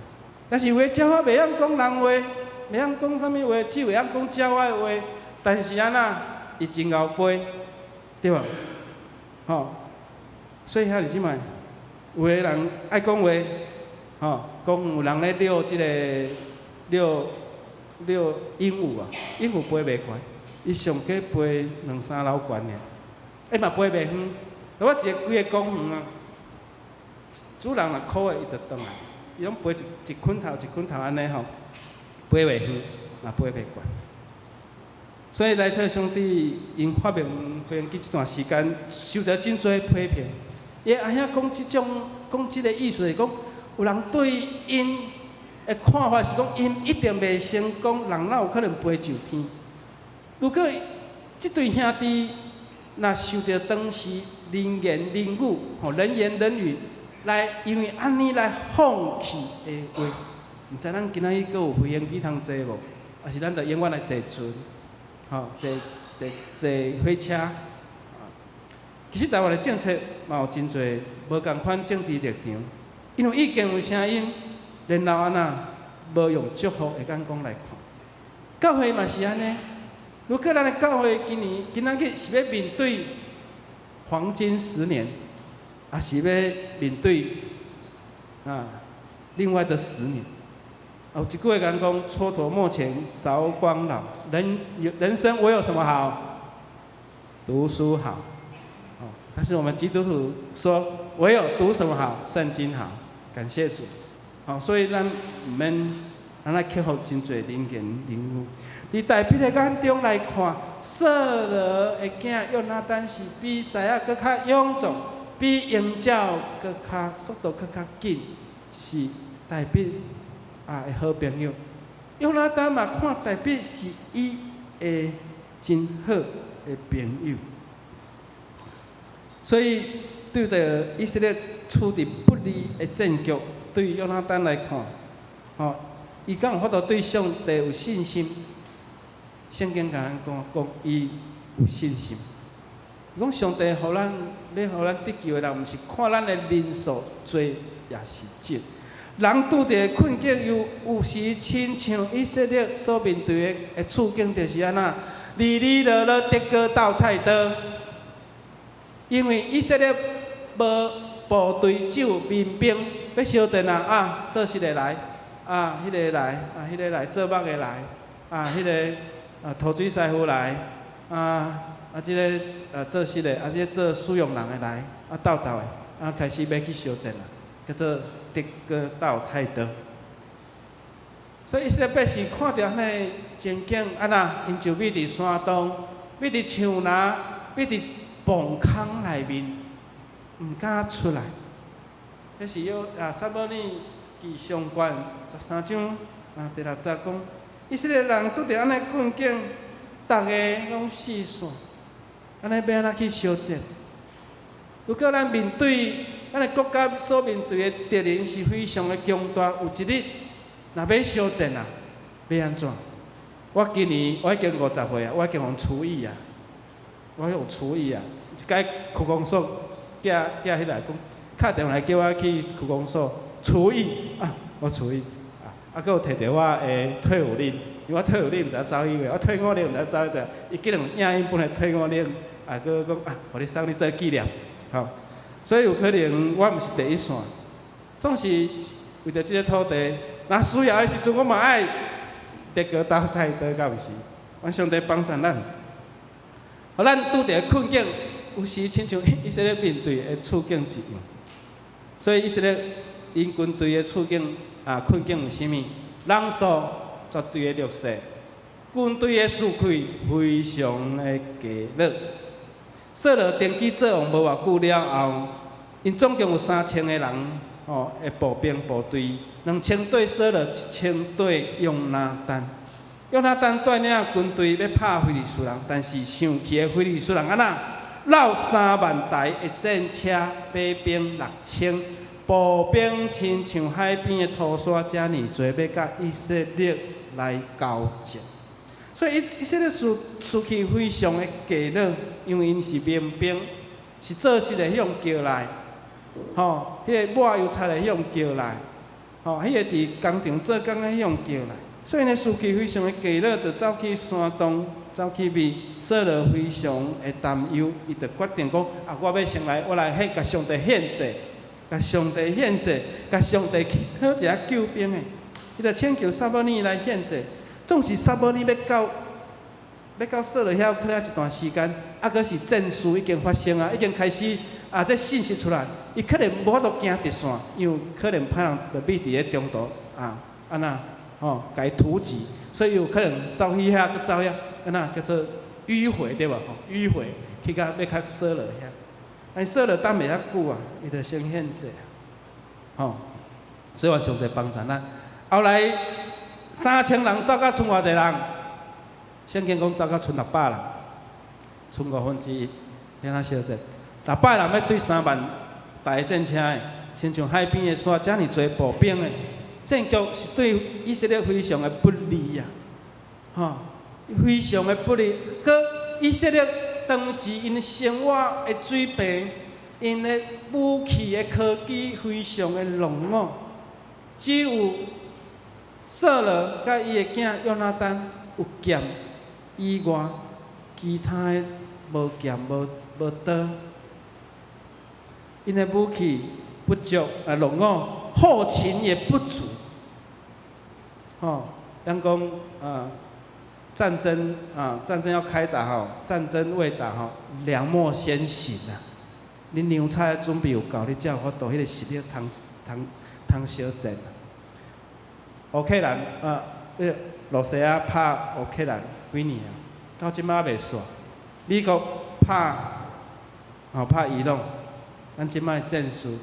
但是有的鳥仔袂曉講人話，袂曉講啥物話，只會曉講鳥仔的話。但是按怎，伊真𠢕飛，對無？吼，所以兄弟姊妹，有的人愛講話，吼，講有人咧遛這個遛遛鸚鵡啊，鸚鵡飛袂懸，伊上懸飛兩三樓懸爾，伊嘛飛袂遠。我一个規个公園啊，主人若 call 伊，伊就轉來，伊攏飛一一捆頭一捆頭按呢吼，飛袂遠，嘛飛袂懸。所以萊特兄弟𪜶發明飛行機這段時間，受著真濟批評。伊阿兄講這種講這个意思是講，有人對𪜶的看法是講，𪜶一定袂成功，人哪有可能飛上天？如果這對兄弟若受著當時人言人語，吼人言人語，來因為按呢來放棄的話，毋知咱今仔日閣有飛行機通坐無？抑是咱著永遠來坐船，吼坐坐坐火車？其實台灣的政策嘛有真濟無仝款政治立場，因為意見有聲音，然後按怎無用祝福的眼光來看。教會嘛是按呢。如果咱的教會今年今仔日是欲面對黃金十年，抑是欲面對啊另外的十年？有一句話講講：蹉跎目前韶光老，人生唯有什麼好？讀書好。哦，但是我們基督徒說，唯有讀什麼好？聖經好。感謝主。好，所以咱毋免咱來克服真濟人言人語。佇大衛的眼中來看，掃羅的囝約拿單是比獅仔閣較勇壯，比鷹鳥閣較速度閣較緊，是大衛啊的好朋友。約拿單嘛看大衛是伊的真好的朋友。所以對著以色列處佇不利的戰局，對約拿單來看，吼，伊敢有法度對上帝有信心？聖經共咱講，講伊有信心。伊講上帝予咱，欲予咱得救的人，毋是看咱的人數濟抑是少。人拄著困境，有有時親像以色列所面對的處境，就是按怎，離離落落竹篙鬥菜刀。因為以色列無部隊，只有民兵欲相戰啊！啊，做穡的來，啊，彼个來，啊，彼个來，做木的來，啊，彼个啊，塗水師傅來，啊啊，這个啊做穡的，啊，這个做使用人的來，啊鬥鬥的，啊開始欲去相戰啊，叫做竹篙鬥菜刀。所以以色列百姓看著按呢情景，按怎，𪜶就覕佇山洞，覕佇樹林，覕佇墓空內面，毋敢出來。這是約啊，撒母耳記上卷13章啊第六節講，以色列人拄著按呢困境，逐个攏四散，按呢欲按怎去相戰？如果咱面對咱的國家所面對的敵人是非常的強大，有一日若欲相戰啊，欲按怎？我今年我已經50歲啊，我已經予除役啊，我予除役啊。一擺區公所寄寄彼來講，敲電話來叫我去區公所除役啊，我除役啊，啊，閣有提著我的退伍令，因為我退伍令毋知走去佗，我退伍令毋知走去佗，伊竟然有影印本的退伍令，啊，閣講啊，予你送你做紀念，吼。所以有可能我毋是第一線，總是為著這个土地，若需要的時陣，我嘛愛竹篙鬥菜刀，敢毋是？願上帝幫助咱，予咱拄著困境，有時親像以色列面對的處境一樣。所以以色列𪜶軍隊的處境啊，困境有啥物？人數絕對的劣勢，軍隊的士氣非常的低落。掃羅登基做王無偌久了後，𪜶總共有3000個人吼的步兵部隊，2000對掃羅，1000對約拿單。約拿單帶領軍隊欲拍非利士人，但是生氣的非利士人按怎？摎3萬台的戰車，馬兵6000，步兵親像海邊的塗沙遮爾濟，欲佮以色列來交戰。所以以色列士氣非常的低落，因為𪜶是民兵，是做事的彼予叫來，吼，彼個抹油漆的彼予叫來，吼，彼個佇工廠做工的彼予叫來，所以呢，士氣非常的低落，就走去山洞，走去避。掃羅非常的擔憂，伊就決定講：啊，我欲先來，我來獻，共上帝獻祭，共上帝獻祭，共上帝去討一下救兵的。伊就請求撒母耳來獻祭。總是撒母耳欲到掃羅遐，可能一段時間，啊，閣是戰事已經發生啊，已經開始啊，這信息出來，伊可能無法度行直線，因為可能歹人就覕佇咧中途啊，按怎吼，共伊突擊，所以有可能走去遐，閣走遐，按怎叫做迂迴對無？吼，迂迴去到欲較掃羅遐，但掃羅等袂遐久啊，伊就先獻祭，吼，所以願上帝幫助咱。後來3000人走甲賰偌濟人？聖經講走甲賰600人，賰1/5，按怎相戰？600人欲對3萬台戰車的，親像海邊的沙，遮爾濟步兵的，戰局是對以色列非常的不利啊！吼，非常的不利。閣以色列當時𪜶生活的水平，𪜶的武器的科技非常的落伍，只有掃羅佮伊的囝約拿單有劍以外，其他的無劍無刀。𪜶的武器不足啊，落伍，後勤也不足。吼，咱講啊，戰爭啊，戰爭要開打吼，戰爭未打吼，糧秣先行啊。你糧草準備有夠，你才有法度彼個實力通通通相戰。烏克蘭啊，彼個羅西亞拍烏克蘭幾年啊？到這擺未煞。美國拍吼拍伊朗，咱這擺戰事，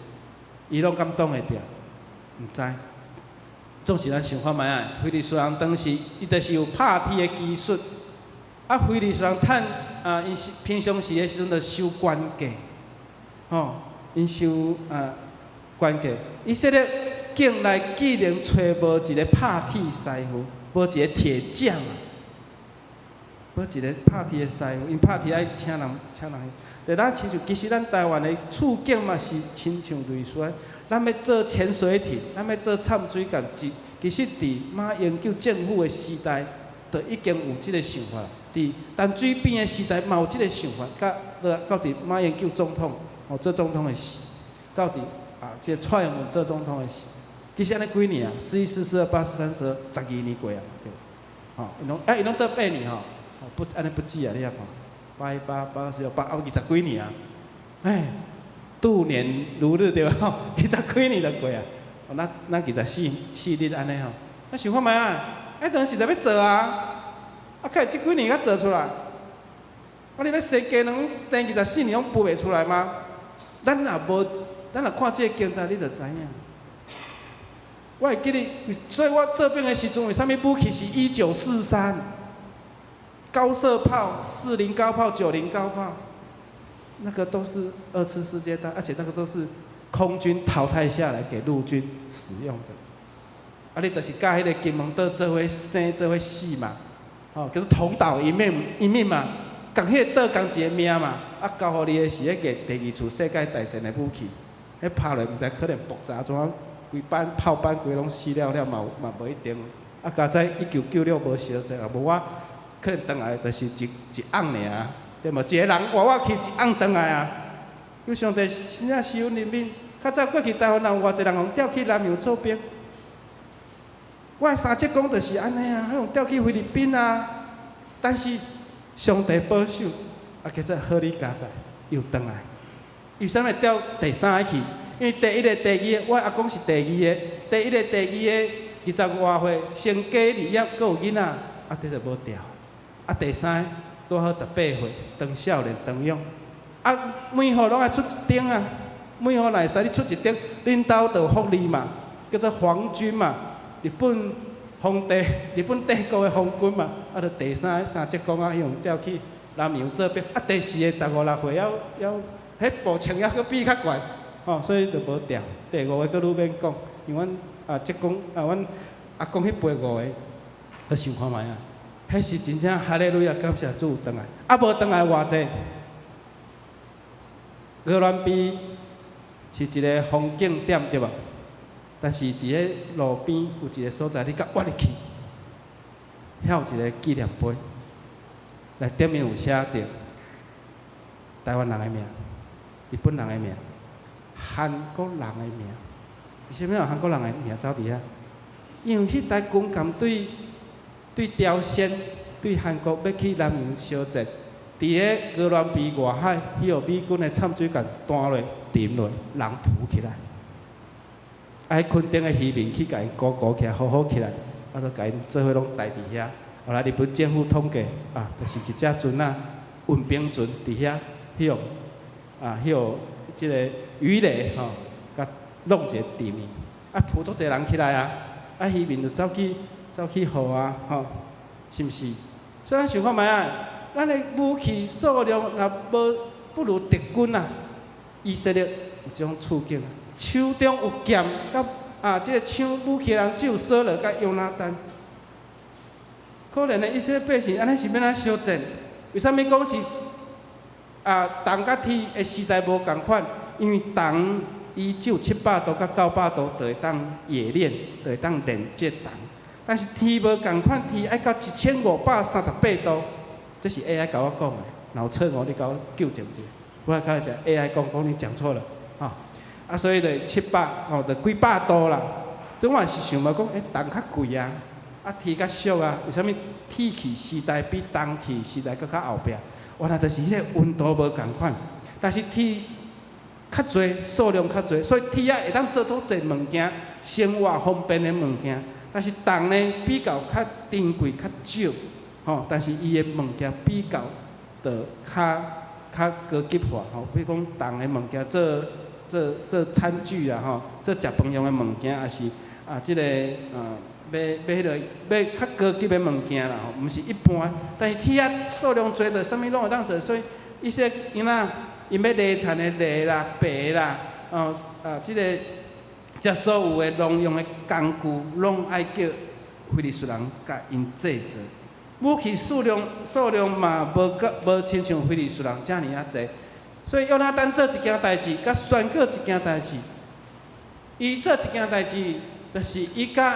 伊朗敢擋會著？毋知。總是咱想看覓仔，非利士人當時伊就是有拍鐵的技術，啊，非利士人趁啊，𪜶是平常時的時陣就收官價，吼，𪜶收啊官價。以色列境內竟然揣無一個拍鐵師傅，無一個鐵匠啊，無一個拍鐵的師傅，𪜶拍鐵愛請人請人。就咱親像，其實咱台灣的處境嘛是親像類似，咱欲做潛水艇，咱欲做摻水艦，其實佇馬英九政府的時代，就已經有這个想法。佇陳水扁的時代嘛有這个想法，佮到佇馬英九總統哦做總統的時，到佇啊這个蔡英文做總統的時，其實按呢幾年啊？四一四四二八四三十二，12年過啊嘛，對無？吼，𪜶攏啊，𪜶攏做八年吼，不按呢不止啊，你遐看。八一八八二十六八哦，二十幾年啊！哎，度年如日對無？二十幾年就過啊！哦，咱咱24四日按呢吼，咱想看覓啊？哎，當時就欲做啊！啊，可會這幾年才做出來？啊，你欲生雞卵，生24年攏孵袂出來嗎？咱若無，咱若看這个經濟，你就知影。我會記得，所以我做兵的時陣，為啥物武器是1943？高射炮、40高炮、90高炮，那個都是二次世界大，而且那個都是空軍淘汰下來給陸軍使用的。啊，你就是佮彼個金門島做伙生做伙死嘛，吼，叫做同島一命一命嘛，仝彼個島仝一个命嘛。啊，交予你的是彼个第二次世界大戰的武器，彼拍落毋知可能爆炸怎，規班炮班規攏死了了嘛嘛無一定。啊，佳哉1996無相戰啊，無我。可能轉來就是一一甕爾，對無？一個人活活去一甕轉來啊！有上帝真正施恩憐憫，較早過去台灣人有偌濟人予調去南洋做兵，我的三叔公就是按呢啊，彼予調去菲律賓啊。但是上帝保守，啊，叫做好哩佳哉，又轉來。為啥物調第三个去？因為第一个、第二个，我阿公是第二个，第一個、第二个二十外歲，成家立業，閣有囡仔，啊，這就無調。啊，第三个拄好18歲，當少年當勇。啊，每戶攏愛出一丁啊，每戶若會使你出一丁，恁兜就有福利嘛，叫做皇軍嘛，日本皇帝、日本帝國的皇軍嘛。啊，就第三个三叔公啊，彼予調去南洋做兵。啊，第四个十五六歲，猶猶彼步槍猶閣比較懸。吼，所以就無調。第五个閣愈免講，因為阮啊叔公啊，阮阿公彼輩五个，你想看覓啊？彼是真正哈利路亞，感謝主有轉來，啊無轉來偌濟。鵝鑾鼻是一个風景點對無？但是佇彼路邊有一个所在，你閣挖入去，遐有一个紀念碑，內頂面有寫著台灣人的名、日本人的名、韓國人的名。為啥物有韓國人的名走佇遐？因為彼台軍艦對對朝鮮、對韓國欲去南洋相戰，佇咧鵝鑾鼻外海，彼予美軍的摻水艦彈落、沉落，人浮起來。啊，彼墾丁的漁民去共𪜶勾勾起來，好好起來，啊，閣共𪜶做伙攏刣佇遐。後來日本政府統計，啊，就是一隻船仔，運兵船佇遐，彼予啊，彼予這个魚雷吼，共弄一个沉去，啊，浮足濟人起來啊，啊，漁民就走去走去予啊，吼，是毋是？所以咱想看覓啊？咱的武器數量若無不如敵軍啊，以色列有這種處境，手中有劍佮啊，這个搶武器的人只有掃羅佮約拿單。可憐的以色列百姓，按呢是欲按怎相戰？為啥物講是啊？銅佮鐵的時代無仝款，因為銅伊只有700度佮900度就會當冶煉，就會當煉這銅。但是鐵無仝款，鐵愛到1538度，這是 AI 共我講的，若有錯誤你共我糾正一下。我較會 AI 講講你講錯了，吼。啊，所以就七百吼，就幾百度啦。總嘛是想欲講，欸，銅較貴啊，啊鐵較俗啊，為啥物鐵器時代比銅器時代閣較後壁？原來就是彼个溫度無仝款，但是鐵較濟，數量較濟，所以鐵仔會當做足濟物件，生活方便的物件。但是銅呢比較較珍貴、較少，吼，但是伊的物件比較就較較高級化，吼，比如講銅的物件做做做餐具啊，吼，做食飯用的物件，抑是啊，這个啊，買買彼个買較高級的物件啦，吼，毋是一般。但是鐵仔數量濟，就啥物攏會當做，所以伊說𪜶啊，𪜶欲犁田的犁啦、耙啦，哦啊，這个遮所有的農用的工具，攏愛叫非利士人共𪜶製造。武器數量數量嘛無閣無親像非利士人遮爾仔濟，所以約拿單做一件代誌，佮宣告一件代誌。伊做一件代誌，就是伊佮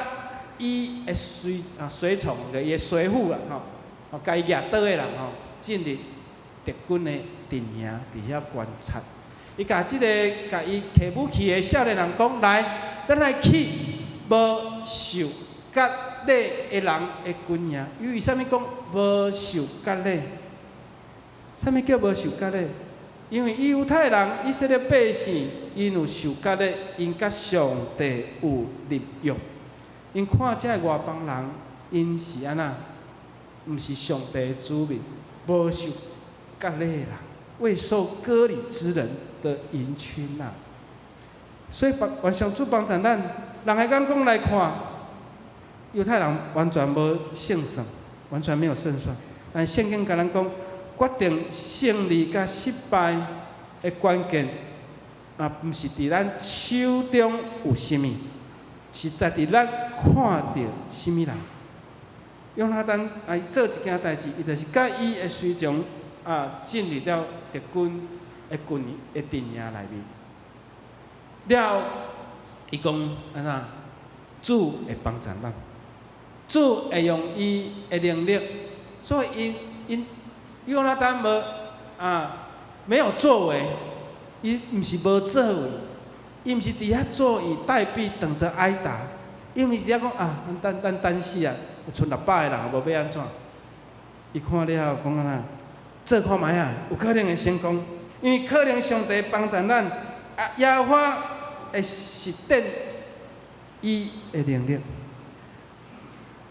伊的隨啊隨從，伊的隨扈啦，吼，哦，共伊舉刀的人吼，進入敵軍的陣營，佇遐觀察。伊共這个共伊提武器的少年人講：來，咱來去無受割禮的人的軍營。伊為啥物講無受割禮？啥物叫無受割禮？因為猶太人、以色列百姓，𪜶有受割禮，𪜶佮上帝有立約。𪜶看這个外邦人，𪜶是按怎？毋是上帝的子民，無受割禮的人，未受割禮之人的營群啊。所以，願上主幫助咱，人的眼光來看，猶太人完全無勝算，完全沒有勝算。但聖經共咱講，決定勝利佮失敗的關鍵，啊，毋是佇咱手中有啥物，是在佇咱看著啥物人。約拿單來做一件代誌，伊就是佮伊的隨從啊，進入了敵軍的軍的陣營內面。了後，伊講按怎？主會幫助咱，主會用伊的能力，所以𪜶𪜶約拿單無啊，沒有作為，伊毋是無作為，伊毋是佇遐坐以待斃，等著挨打，伊毋是佇遐講啊，咱等咱等死啊，賰600個人，無欲按怎？伊看了後講按怎？做看覓啊，有可能會成功，因為可能上帝幫助咱，啊，耶和華會實踐伊的能力。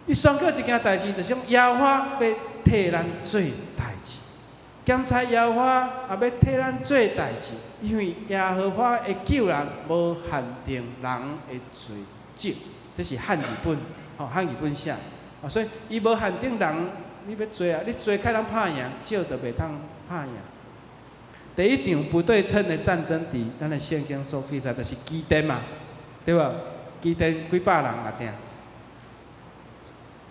伊宣告一件代誌，就是講耶和華欲替咱做代誌。檢查耶和華也欲替咱做代誌，因為耶和華會救人，無限定人的罪責。這是漢語本，吼漢語本寫。啊，所以伊無限定人，你欲做啊，你做較當拍贏，少就袂當拍贏。第一場不對稱的戰爭，佇咱的聖經所記載，就是基甸嘛，對無？基甸幾百人嘛定。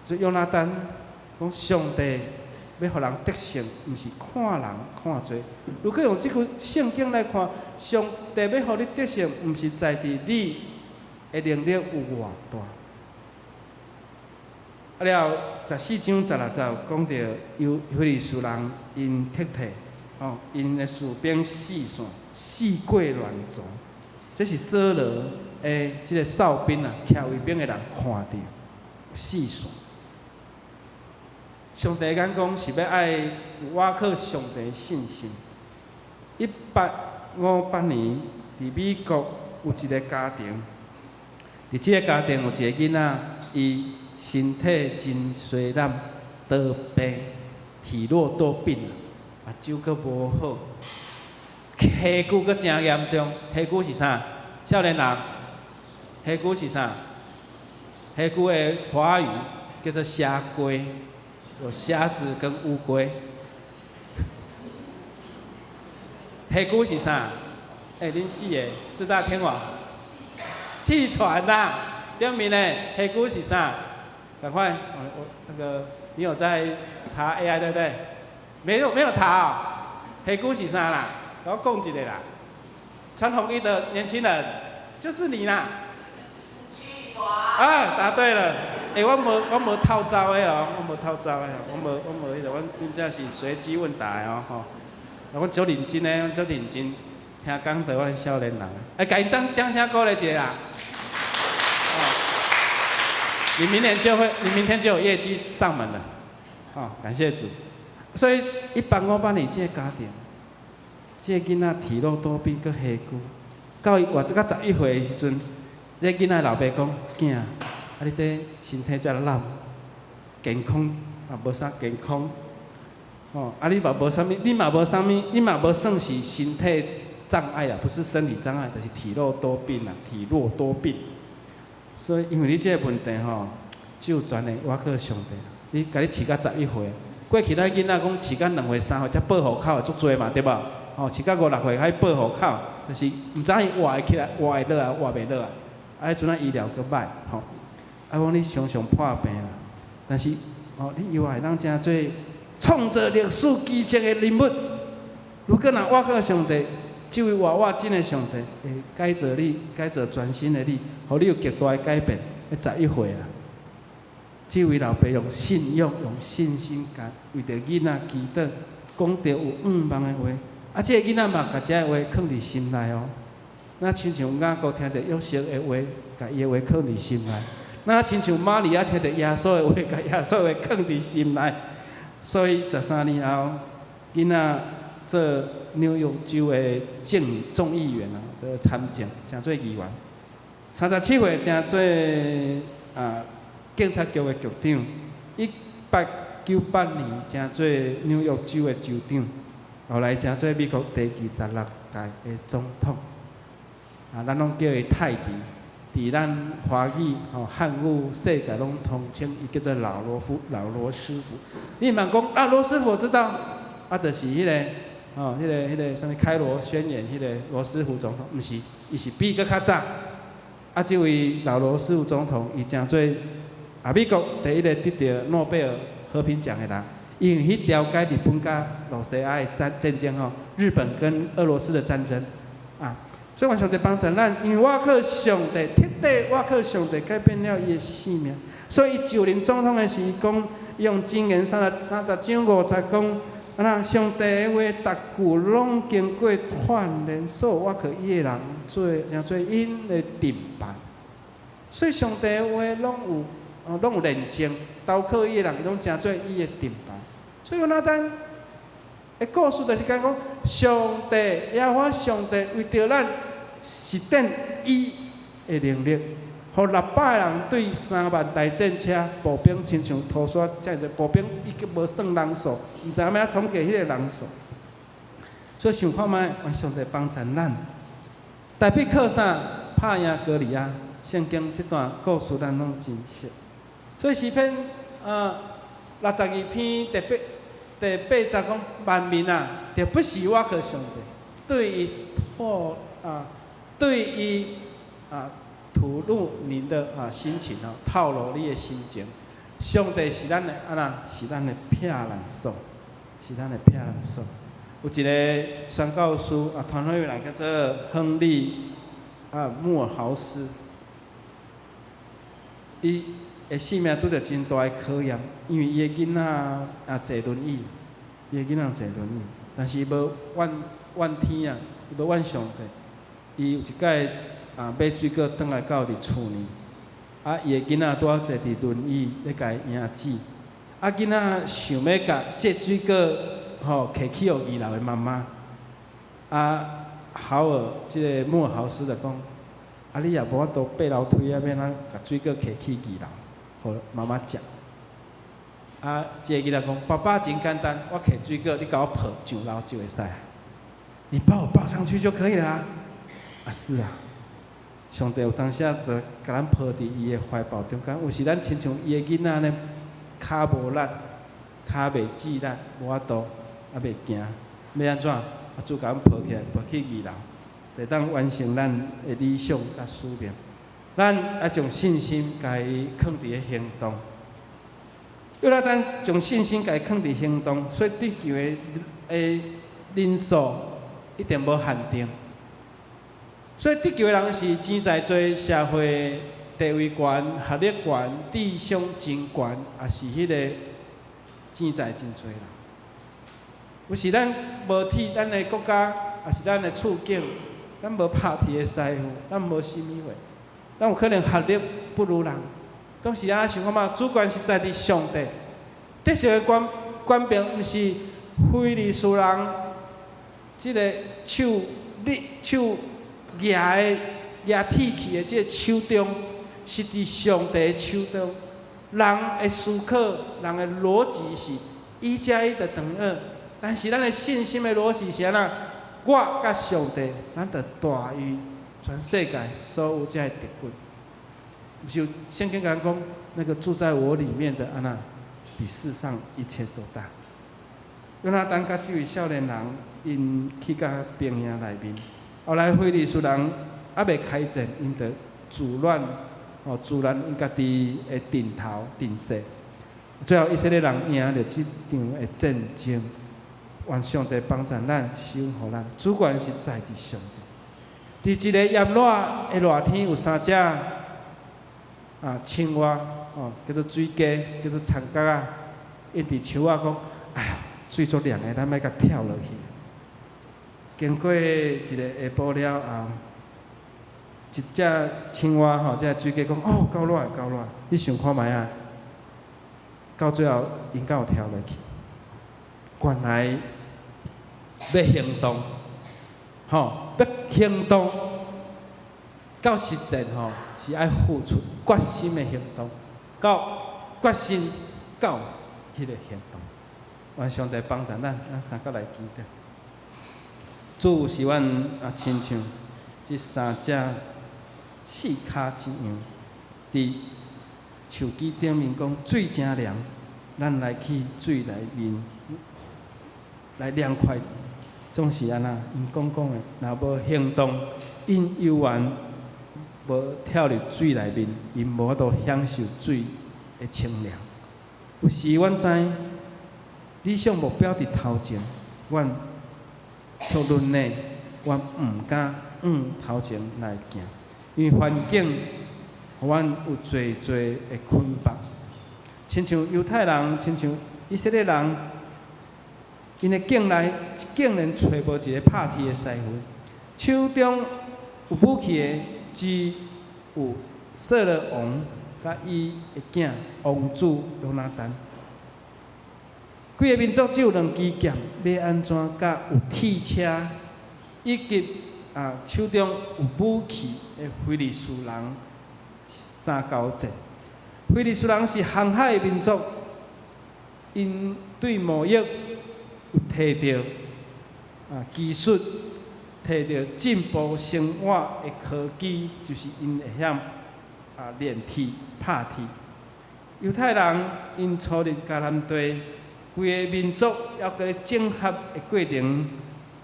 所以約拿單講上帝欲予人得勝，毋是看人看濟。如果用這句聖經來看，上帝欲予你得勝，毋是在佇你的能力有偌大。啊了，14章16節講著有非利士人𪜶撤退，哦，𪜶的士兵四散，四過亂族。這是掃羅的這個哨兵啊，徛衛兵的人看著四散。上帝眼光是欲愛有倚靠上帝信心。1858年，佇美國有一個家庭，佇這個家庭有一個囡仔，伊身體真衰懶，多病，體弱多病，目睭閣無好，痚呴閣誠嚴重。痚呴是啥？少年人，痚呴是啥？痚呴的華語叫做蝦龜，有蝦子跟烏龜。痚呴是啥？欸，恁四个四大天王，氣喘啦。頂面呢，痚呴是啥？趕快，我那個，你有在查 AI 對不對？沒有沒有查啊、喔。痚呴是啥啦？我講一個啦。穿紅衣的年輕人，就是你啦。啊，答對了。欸，我無透招的哦，我無透招的，我無彼個，我真正是隨機問答的哦，吼。我足認真的，我足認真聽講道，阮少年人。欸，共𪜶掌掌聲鼓勵一下啦。你明年就會，你明天就有業績上門了，哦，感謝主。所以1858年這個家庭，這個囡仔體弱多病，閣痚呴，到伊活這到11歲的時陣，這個囡仔老爸講：囝，啊你這身體遮懶，健康也無啥健康，哦，啊你嘛無啥物，你嘛無啥物，你嘛無算是身體障礙啊，不是生理障礙，就是體弱多病啊，體弱多病。所以，因為你這個問題吼，只有全的倚靠上帝。你共你飼到11歲，過去咱囡仔講飼到2歲3歲才報戶口的足濟嘛，對無？吼，飼到五六歲開報戶口，就是毋知伊活會起來，活會落來，活袂落來。啊，彼陣仔醫療閣歹，吼。啊，講你常常破病啦，但是，吼，你猶會當成做創造歷史奇蹟的人物。如果若倚靠上帝，這位活活真的上帝會改造你，改造全新的你，予你有極大的改變。11歲啊，這位老爸用信仰、用信心，共為著囡仔祈禱，講著有向望的話。啊，這個囡仔嘛，共這个話囥佇心內哦。若親像雅各聽著約瑟的話，共伊的話囥佇心內；若親像瑪利亞聽著耶穌的話，共耶穌的話囥佇心內。所以13年後，囡仔做紐約州的眾議員啊，的參政，成做議員。37歲成做啊警察局的局長。1898年成做紐約州的州長，後來成做美國第26屆的總統。啊，咱攏叫伊泰迪，佇咱華語吼漢語世界攏通稱伊叫做老羅夫、老羅師傅。你毋通講啊，羅師傅我知道，啊，就是彼個。哦，彼個啥物開羅宣言，彼個羅斯福總統，毋是，伊是比閣較早。啊，這位老羅斯福總統，伊成做啊美國第一個得著諾貝爾和平獎的人，因為去調解日本佮羅西亞的戰爭吼，日本跟俄羅斯的戰爭，啊，所以願上帝幫助咱，因為倚靠上帝，徹底倚靠上帝改變了伊的生命，所以伊就任總統的時講，用箴言30章5節講。啊！若上帝的話，逐句攏經過鍛煉，所有倚靠伊的人做，成做𪜶的盾牌。所以上帝的話攏有，哦，攏有煉淨，投靠伊的人，伊攏成做伊的盾牌。所以約拿單的故事就是講講，上帝耶和華上帝為著咱實踐伊的能力，予600人對3萬台戰車步兵，親像塗山遮爾濟步兵，已經無算人數，毋知影欲按怎統計彼個人數。所以想看覓，願上帝幫助咱。大衛靠啥拍贏歌利亞？聖經這段故事咱攏真熟。所以詩篇62篇第八節講：萬民啊，著不是倚靠上帝。對伊吐啊，對伊啊吐露您的心情哦，透露你的心情。上帝是咱的按怎？是咱的避難所，是咱的避難所。有一个宣教師啊，傳福音人叫做亨利穆爾豪斯，伊的性命拄著真大的考驗，因為伊的囡仔坐輪椅，伊的囡仔坐輪椅，但是伊無怨怨天啊，伊無怨上帝。伊有一擺買水果轉來到佇厝呢，伊的囡仔拄仔坐佇輪椅咧共伊迎接，囡仔想欲共這水果吼提去予二樓的媽媽，豪爾這个穆爾豪斯就講，你也無法度爬樓梯啊，欲按怎共水果提去二樓，予媽媽食。這个囡仔講，爸爸真簡單，我提水果，你共我抱上樓就會使。你把我抱上去就可以了啊。是啊，上帝有當時啊，就共咱抱佇伊的懷抱中間。有時咱親像伊的囡仔按呢，跤無力，跤袂智力，無法度，猶袂行，欲按怎？主共阮抱起來，抱去二樓，會當完成咱的理想佮使命。咱愛將信心共伊囥佇咧行動。約拿單將信心共伊囥佇行動，所以得救的人數一定無限定。所以得救的人是錢財濟、社會地位懸、學歷懸、智商真懸，抑是彼个錢財真濟人。有時咱無替咱的國家，抑是咱的處境，咱無拍鐵的師傅，咱無啥物貨，咱有可能學歷不如人。當時啊，想看覓，主權是在佇上帝，得勝的權柄毋是非利士人，這个手你手舉的舉鐵器的這个手中，是佇上帝的手中。人的思考，人的邏輯是一加一就等於二，但是咱的信心的邏輯是按怎？我佮上帝，咱就大於全世界所有這个敵軍。毋是有聖經共咱講，那個住在我裡面的按怎，比世上一切都大。約拿單佮這位少年人，𪜶去到兵營內面，後來非利士人猶未開戰，𪜶就自亂，哦，自亂𪜶家己的陣頭陣勢。最後以色列人贏著這場的戰爭，願上帝幫助咱，施恩予咱。主權是在佇上帝。佇一個炎熱的熱天，有三隻青蛙，哦，叫做水雞，叫做田角仔，𪜶佇樹仔講：哎呀，水足涼的，咱欲共跳落去。經過一個下晡了後，一隻青蛙吼，這个水雞講：哦，夠熱，夠熱，你想看覓啊？到最後，𪜶敢有跳落去？原來欲行動，吼，欲行動到實踐吼，是愛付出決心的行動，到決心到彼个行動。願上帝幫助咱，咱三個來祈禱。主是阮親像這三隻四跤一樣，佇樹枝頂面講水誠涼，咱來去水內面來涼快，總是按怎？𪜶講講的，若無行動，𪜶猶原無跳入水內面，𪜶無法度享受水的清涼。有時阮知理想目標佇頭前，阮卻論呢，阮毋敢往頭前來行，因為環境予阮有濟濟的捆綁。親像猶太人，親像以色列人，𪜶的境內竟然揣無一個拍鐵的師傅，手中有武器的只有掃羅王佮伊的囝王子約拿單。規个民族只有兩支劍，欲按怎佮有鐵車以及手中有武器的非利士人相交戰？非利士人是航海的民族，𪜶對貿易有提著技術，提著進步生活的科技，就是𪜶會曉煉鐵拍鐵。猶太人𪜶初入迦南地，規个民族猶閣咧整合的過程，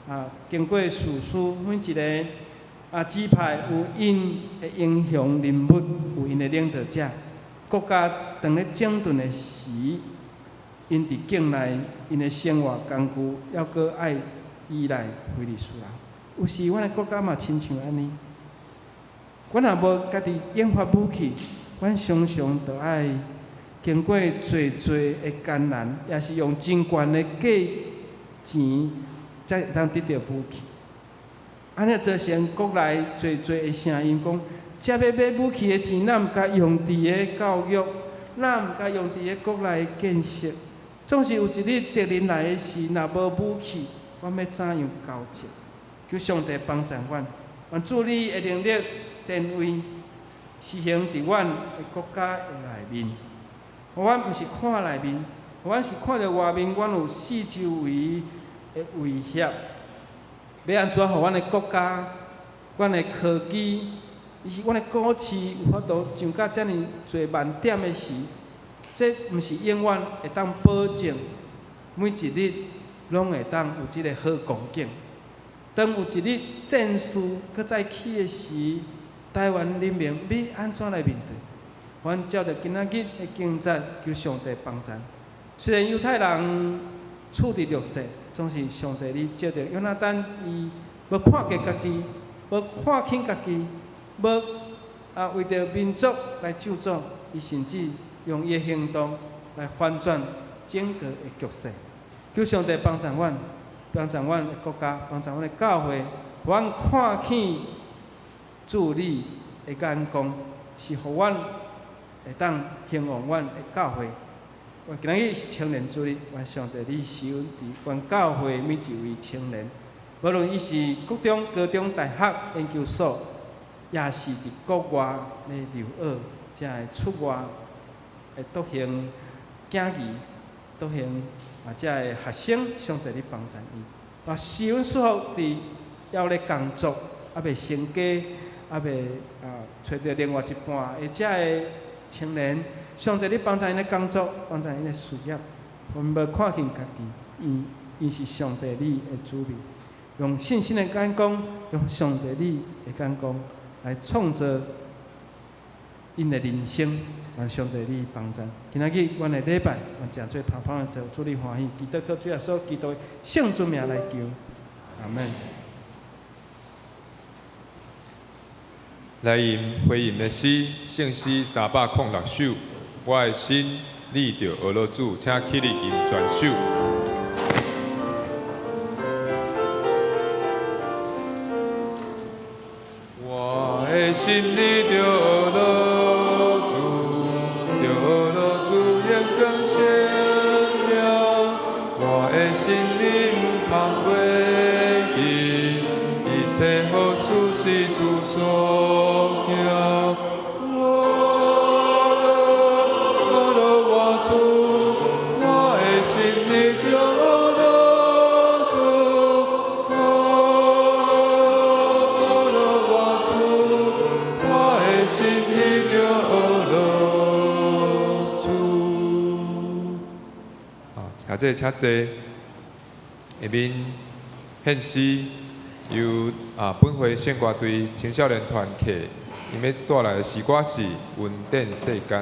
啊，經過士師每一个支派有𪜶的英雄人物，有𪜶的領導者。國家當咧整頓的時，𪜶佇境內，𪜶的生活工具，猶閣愛依賴非利士人。有時，阮的國家嘛親像按呢。阮若無家己研發武器，阮常常著愛經過濟濟的艱難，也是用真懸的價錢，才會當得著武器。按呢造成國內濟濟的聲音講：這欲買武器的錢，咱毋共用佇个教育，咱毋共用佇个國內的建設。總是有一日敵人來的時，若無武器，阮欲怎樣交戰？求上帝幫助阮，願主你的能力、典位施行佇阮的國家的內面。阮毋是看內面，阮是看著外面，阮有四周圍的威脅。欲按怎予阮的國家、阮的科技，抑是阮的股市有法度上甲遮爾濟萬點的時，這毋是永遠會當保證每一日攏會當有這个好光景。當有一日戰事閣再起的時，台灣人民欲按怎來面對？阮照著今仔日的經節，求上帝幫助。雖然猶太人處佇弱勢，總是上帝你藉著約拿單，伊無看低家己，無看輕家己，無為著民族來咒詛，伊甚至用伊的行動來翻轉整個的局勢。求上帝幫助阮，幫助阮的國家，幫助阮的教會，阮看見主你的眼光，是予阮會當興旺阮的教會。我今仔日是青年主日，願上帝你施恩佇阮教會每一位青年，無論伊是國中、高中、大學、研究所，抑是佇國外咧留學，遮的出外的獨行囝兒、獨行遮的學生，上帝你幫助伊。施恩祝福佇猶咧工作，猶未成家，猶未揣著另外一半的遮的青年，上帝你幫助𪜶的工作，幫助𪜶的事業，阮無看輕家己，𪜶是上帝你的子民，用信心的眼光，用上帝你的眼光來創造𪜶的人生，願上帝你幫助。今仔日阮的禮拜，願誠做芳芳的做，主你歡喜，祈禱靠主耶穌基督的聖尊名來求，阿門。來吟回應的詩，聖詩306首。我的心立著呵咾主，請起立吟全首。我的心立著呵咾主，著呵咾主眼光鮮亮。我的心靈毋通袂記，一切好事是主所行。呵咾呵咾我主，我的心立著呵咾主，呵咾呵咾我主，我的心立著呵咾主。好，請坐，請坐。下面獻詩由本會聖歌隊青少年團契，𪜶欲帶來的詩歌是《恩典世間》。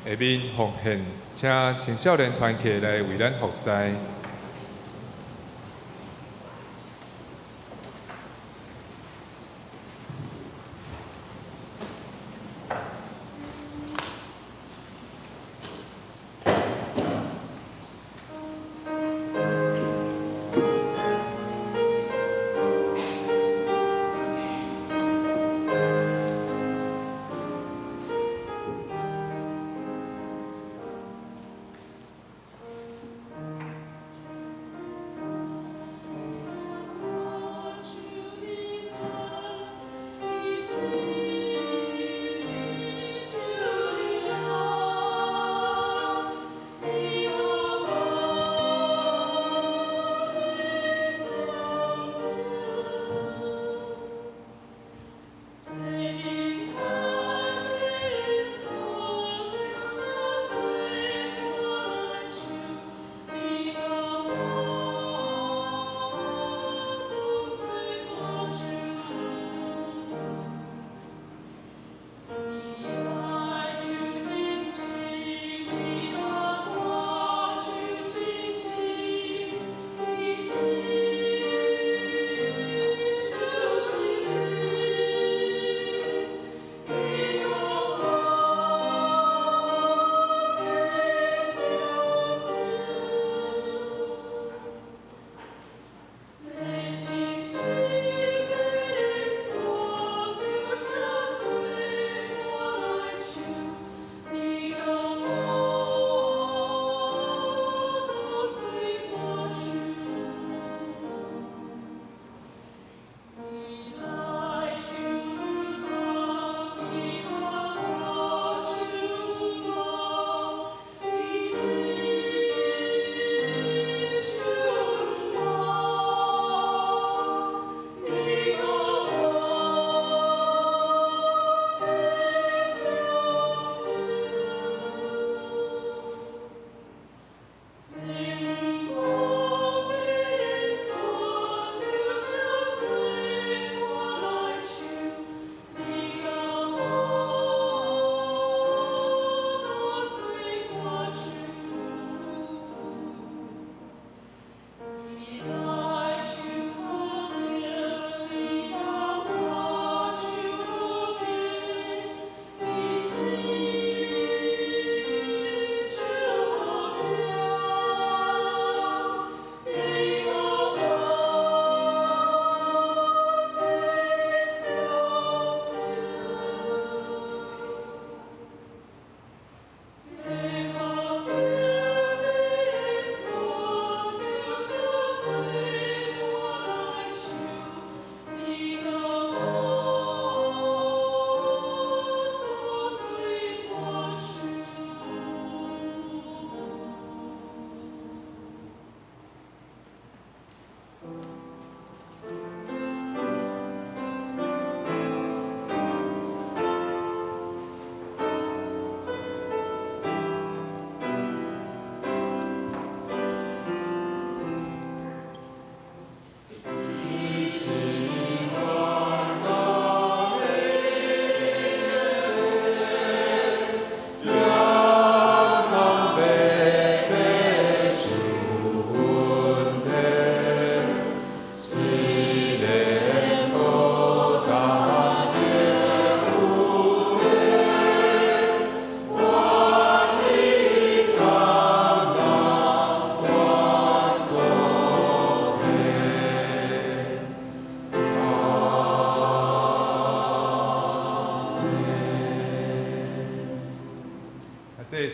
下面奉獻，請青少年團契來為咱服侍。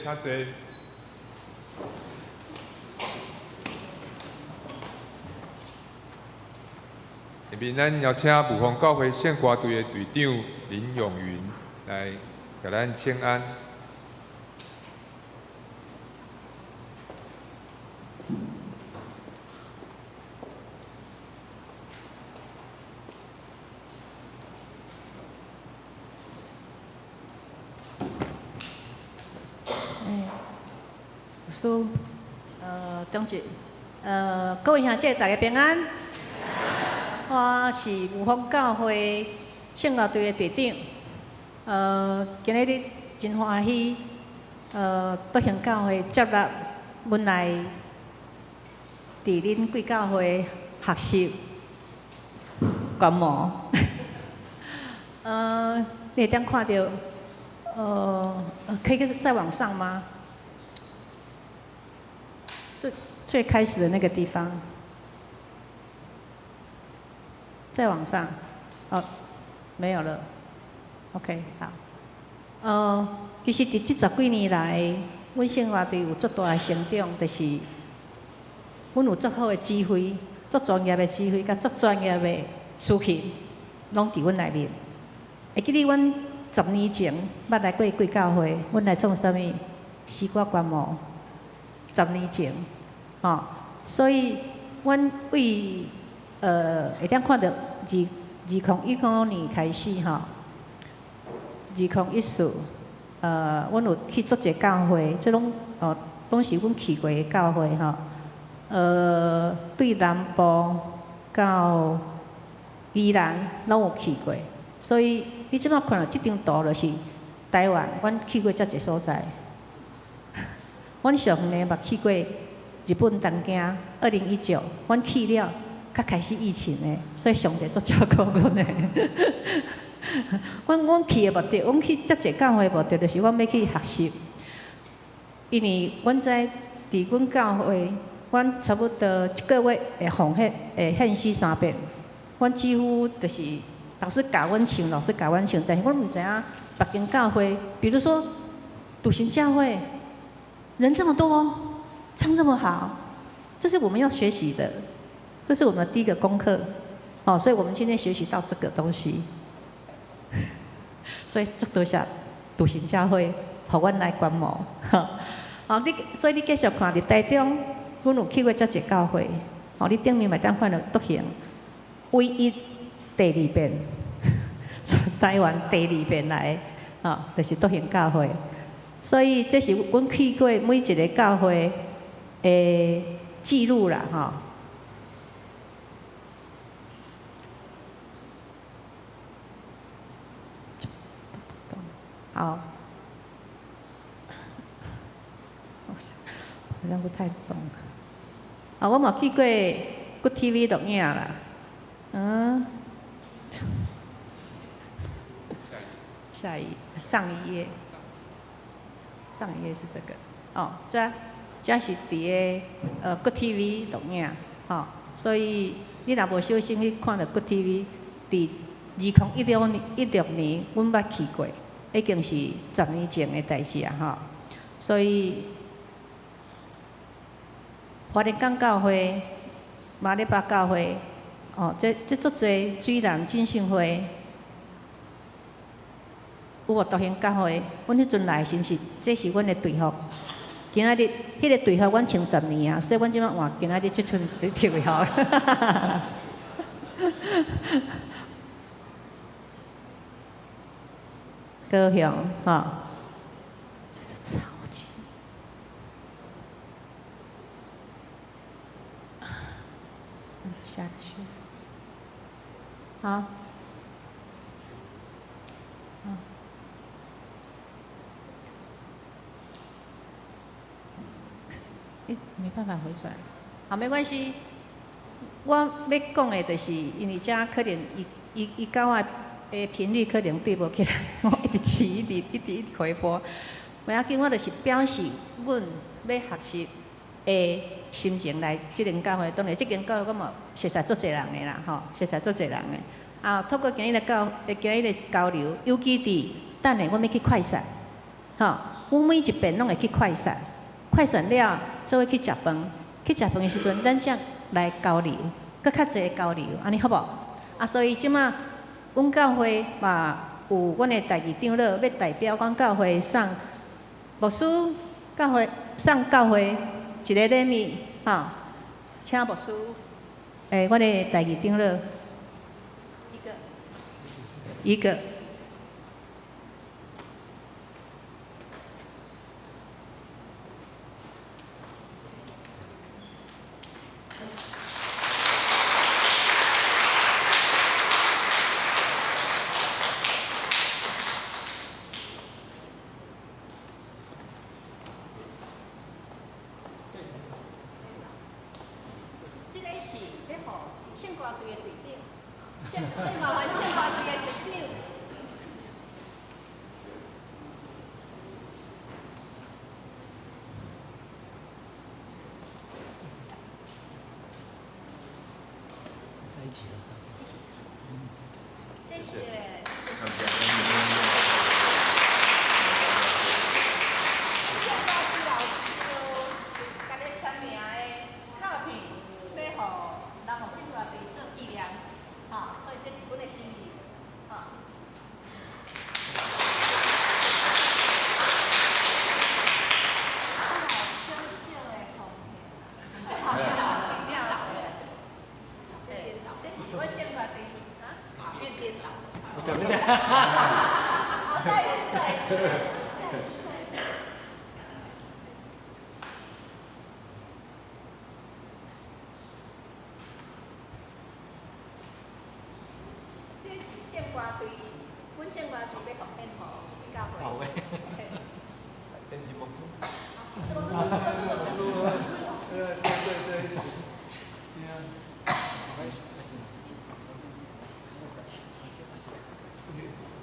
請坐。下面咱邀請霧峰教會聖歌隊的隊長林永雲來共咱請安。牧師，長執，各位兄姐，大家平安。我是霧峰教會聖樂隊的隊長。今日真歡喜，篤行教會接納阮來佇恁貴教會學習觀摩。你會當看著，可以再往上嗎？最最開始的那個地方，再往上，哦，沒有了。OK，好。其實佇這十幾年來，阮聖樂隊有足大的成長，就是阮有足好的指揮，足專業的指揮，佮足專業的司琴，攏佇阮內面。會記得阮10年前捌來過貴教會，阮來創啥物？詩歌觀摩。10年前，吼，所以阮為會當看著2015年開始吼，2014，阮有去足濟教會，這攏哦，攏是阮去過的教會吼。對南部到宜蘭攏有去過，所以你這擺看著這張圖就是台灣，阮去過遮濟所在。阮上遠的捌去過日本東京，2019，阮去了，才開始疫情的，所以上帝足照顧阮的。阮去的目的，阮去遮濟教會的目的，就是阮欲去學習。因為阮知佇阮教會，阮差不多一個月會奉獻，會獻詩三遍。阮幾乎就是老師教阮唱，老師教阮唱，但是阮毋知影別間教會，比如說篤行教會，人這麼多，唱這麼好，這是我們要學習的，這是我們的第一個功課。哦，所以我們今天學習到這個東西，所以足多謝篤行教會，予阮來觀摩。哦，你所以你繼續看佇台中，阮有去過遮濟教會。哦，你頂面會當看著篤行，唯一第二遍，全台灣第二遍來，哦，就是篤行教會。所以這是阮去過每一个教會的記錄啦，吼。好，好像不太懂。啊，我嘛去過 Good TV 錄影啦，嗯。下一上一頁，上一頁是這個，哦，這是佇个Good TV 錄影，吼，所以你若無小心去看著 Good TV，佇2016年，阮捌去過，已經是10年前的代誌啊，吼，所以花蓮港教會、馬里巴教會，哦，這足濟水南浸信會。有無篤行教會？阮彼陣來時是，這是阮的隊服。今仔日彼个隊服阮穿十年啊，所以阮這擺換今仔日這身隊服。高雄，吼，這是超級。下去，好。欸，沒辦法回轉。好，沒關係。我欲講的，就是因為這可能伊伊伊佮我的頻率可能對無起來，我一直試，一直一直一直回撥。無要緊，我就是表示阮欲學習的心情來這間教會。當然，這間教會我嘛熟似足濟人的啦，吼，熟似足濟人的。啊，透過今日的交，今日的交流，尤其佇等下阮欲去快閃，吼，阮每一遍攏會去快閃，快閃了。做伙去食飯，去食飯的時陣，咱才來交流，閣較濟交流，按呢好無？啊，所以這馬，阮教會嘛有阮的代議長老欲代表阮教會送牧師教會送教會一个禮物，吼，請牧師，欸，阮的代議長老，一個，一個。謝謝。甲你簽名的卡片，欲予人牧師出來做紀念，吼，所以這是阮的心意，吼。小小的奉獻，對，這是阮聖歌隊，啊，卡片顛倒。好，再一次，再一次。這是聖歌隊，阮聖歌隊欲奉獻予教會。對對對。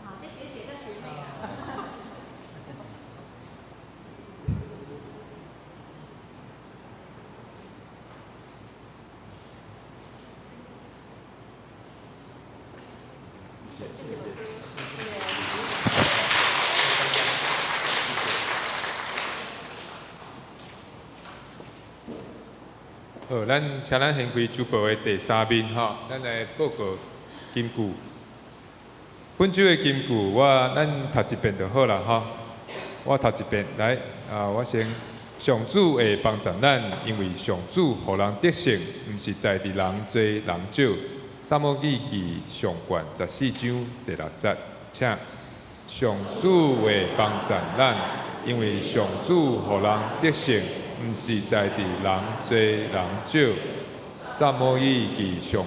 好，這學姐，這學妹啊。謝謝老師。好，咱請咱掀開周報的第三面吼，咱來報告金句。本周的金句，我咱讀一遍就好啦吼。我讀一遍來，啊，我先。上主會幫助咱，因為上主予人得勝，毋是在佇人濟人少。撒母耳記上卷14章第6節，請。上主會幫助咱，因為上主予人得勝，毋是在佇人濟人少。撒母耳記上卷。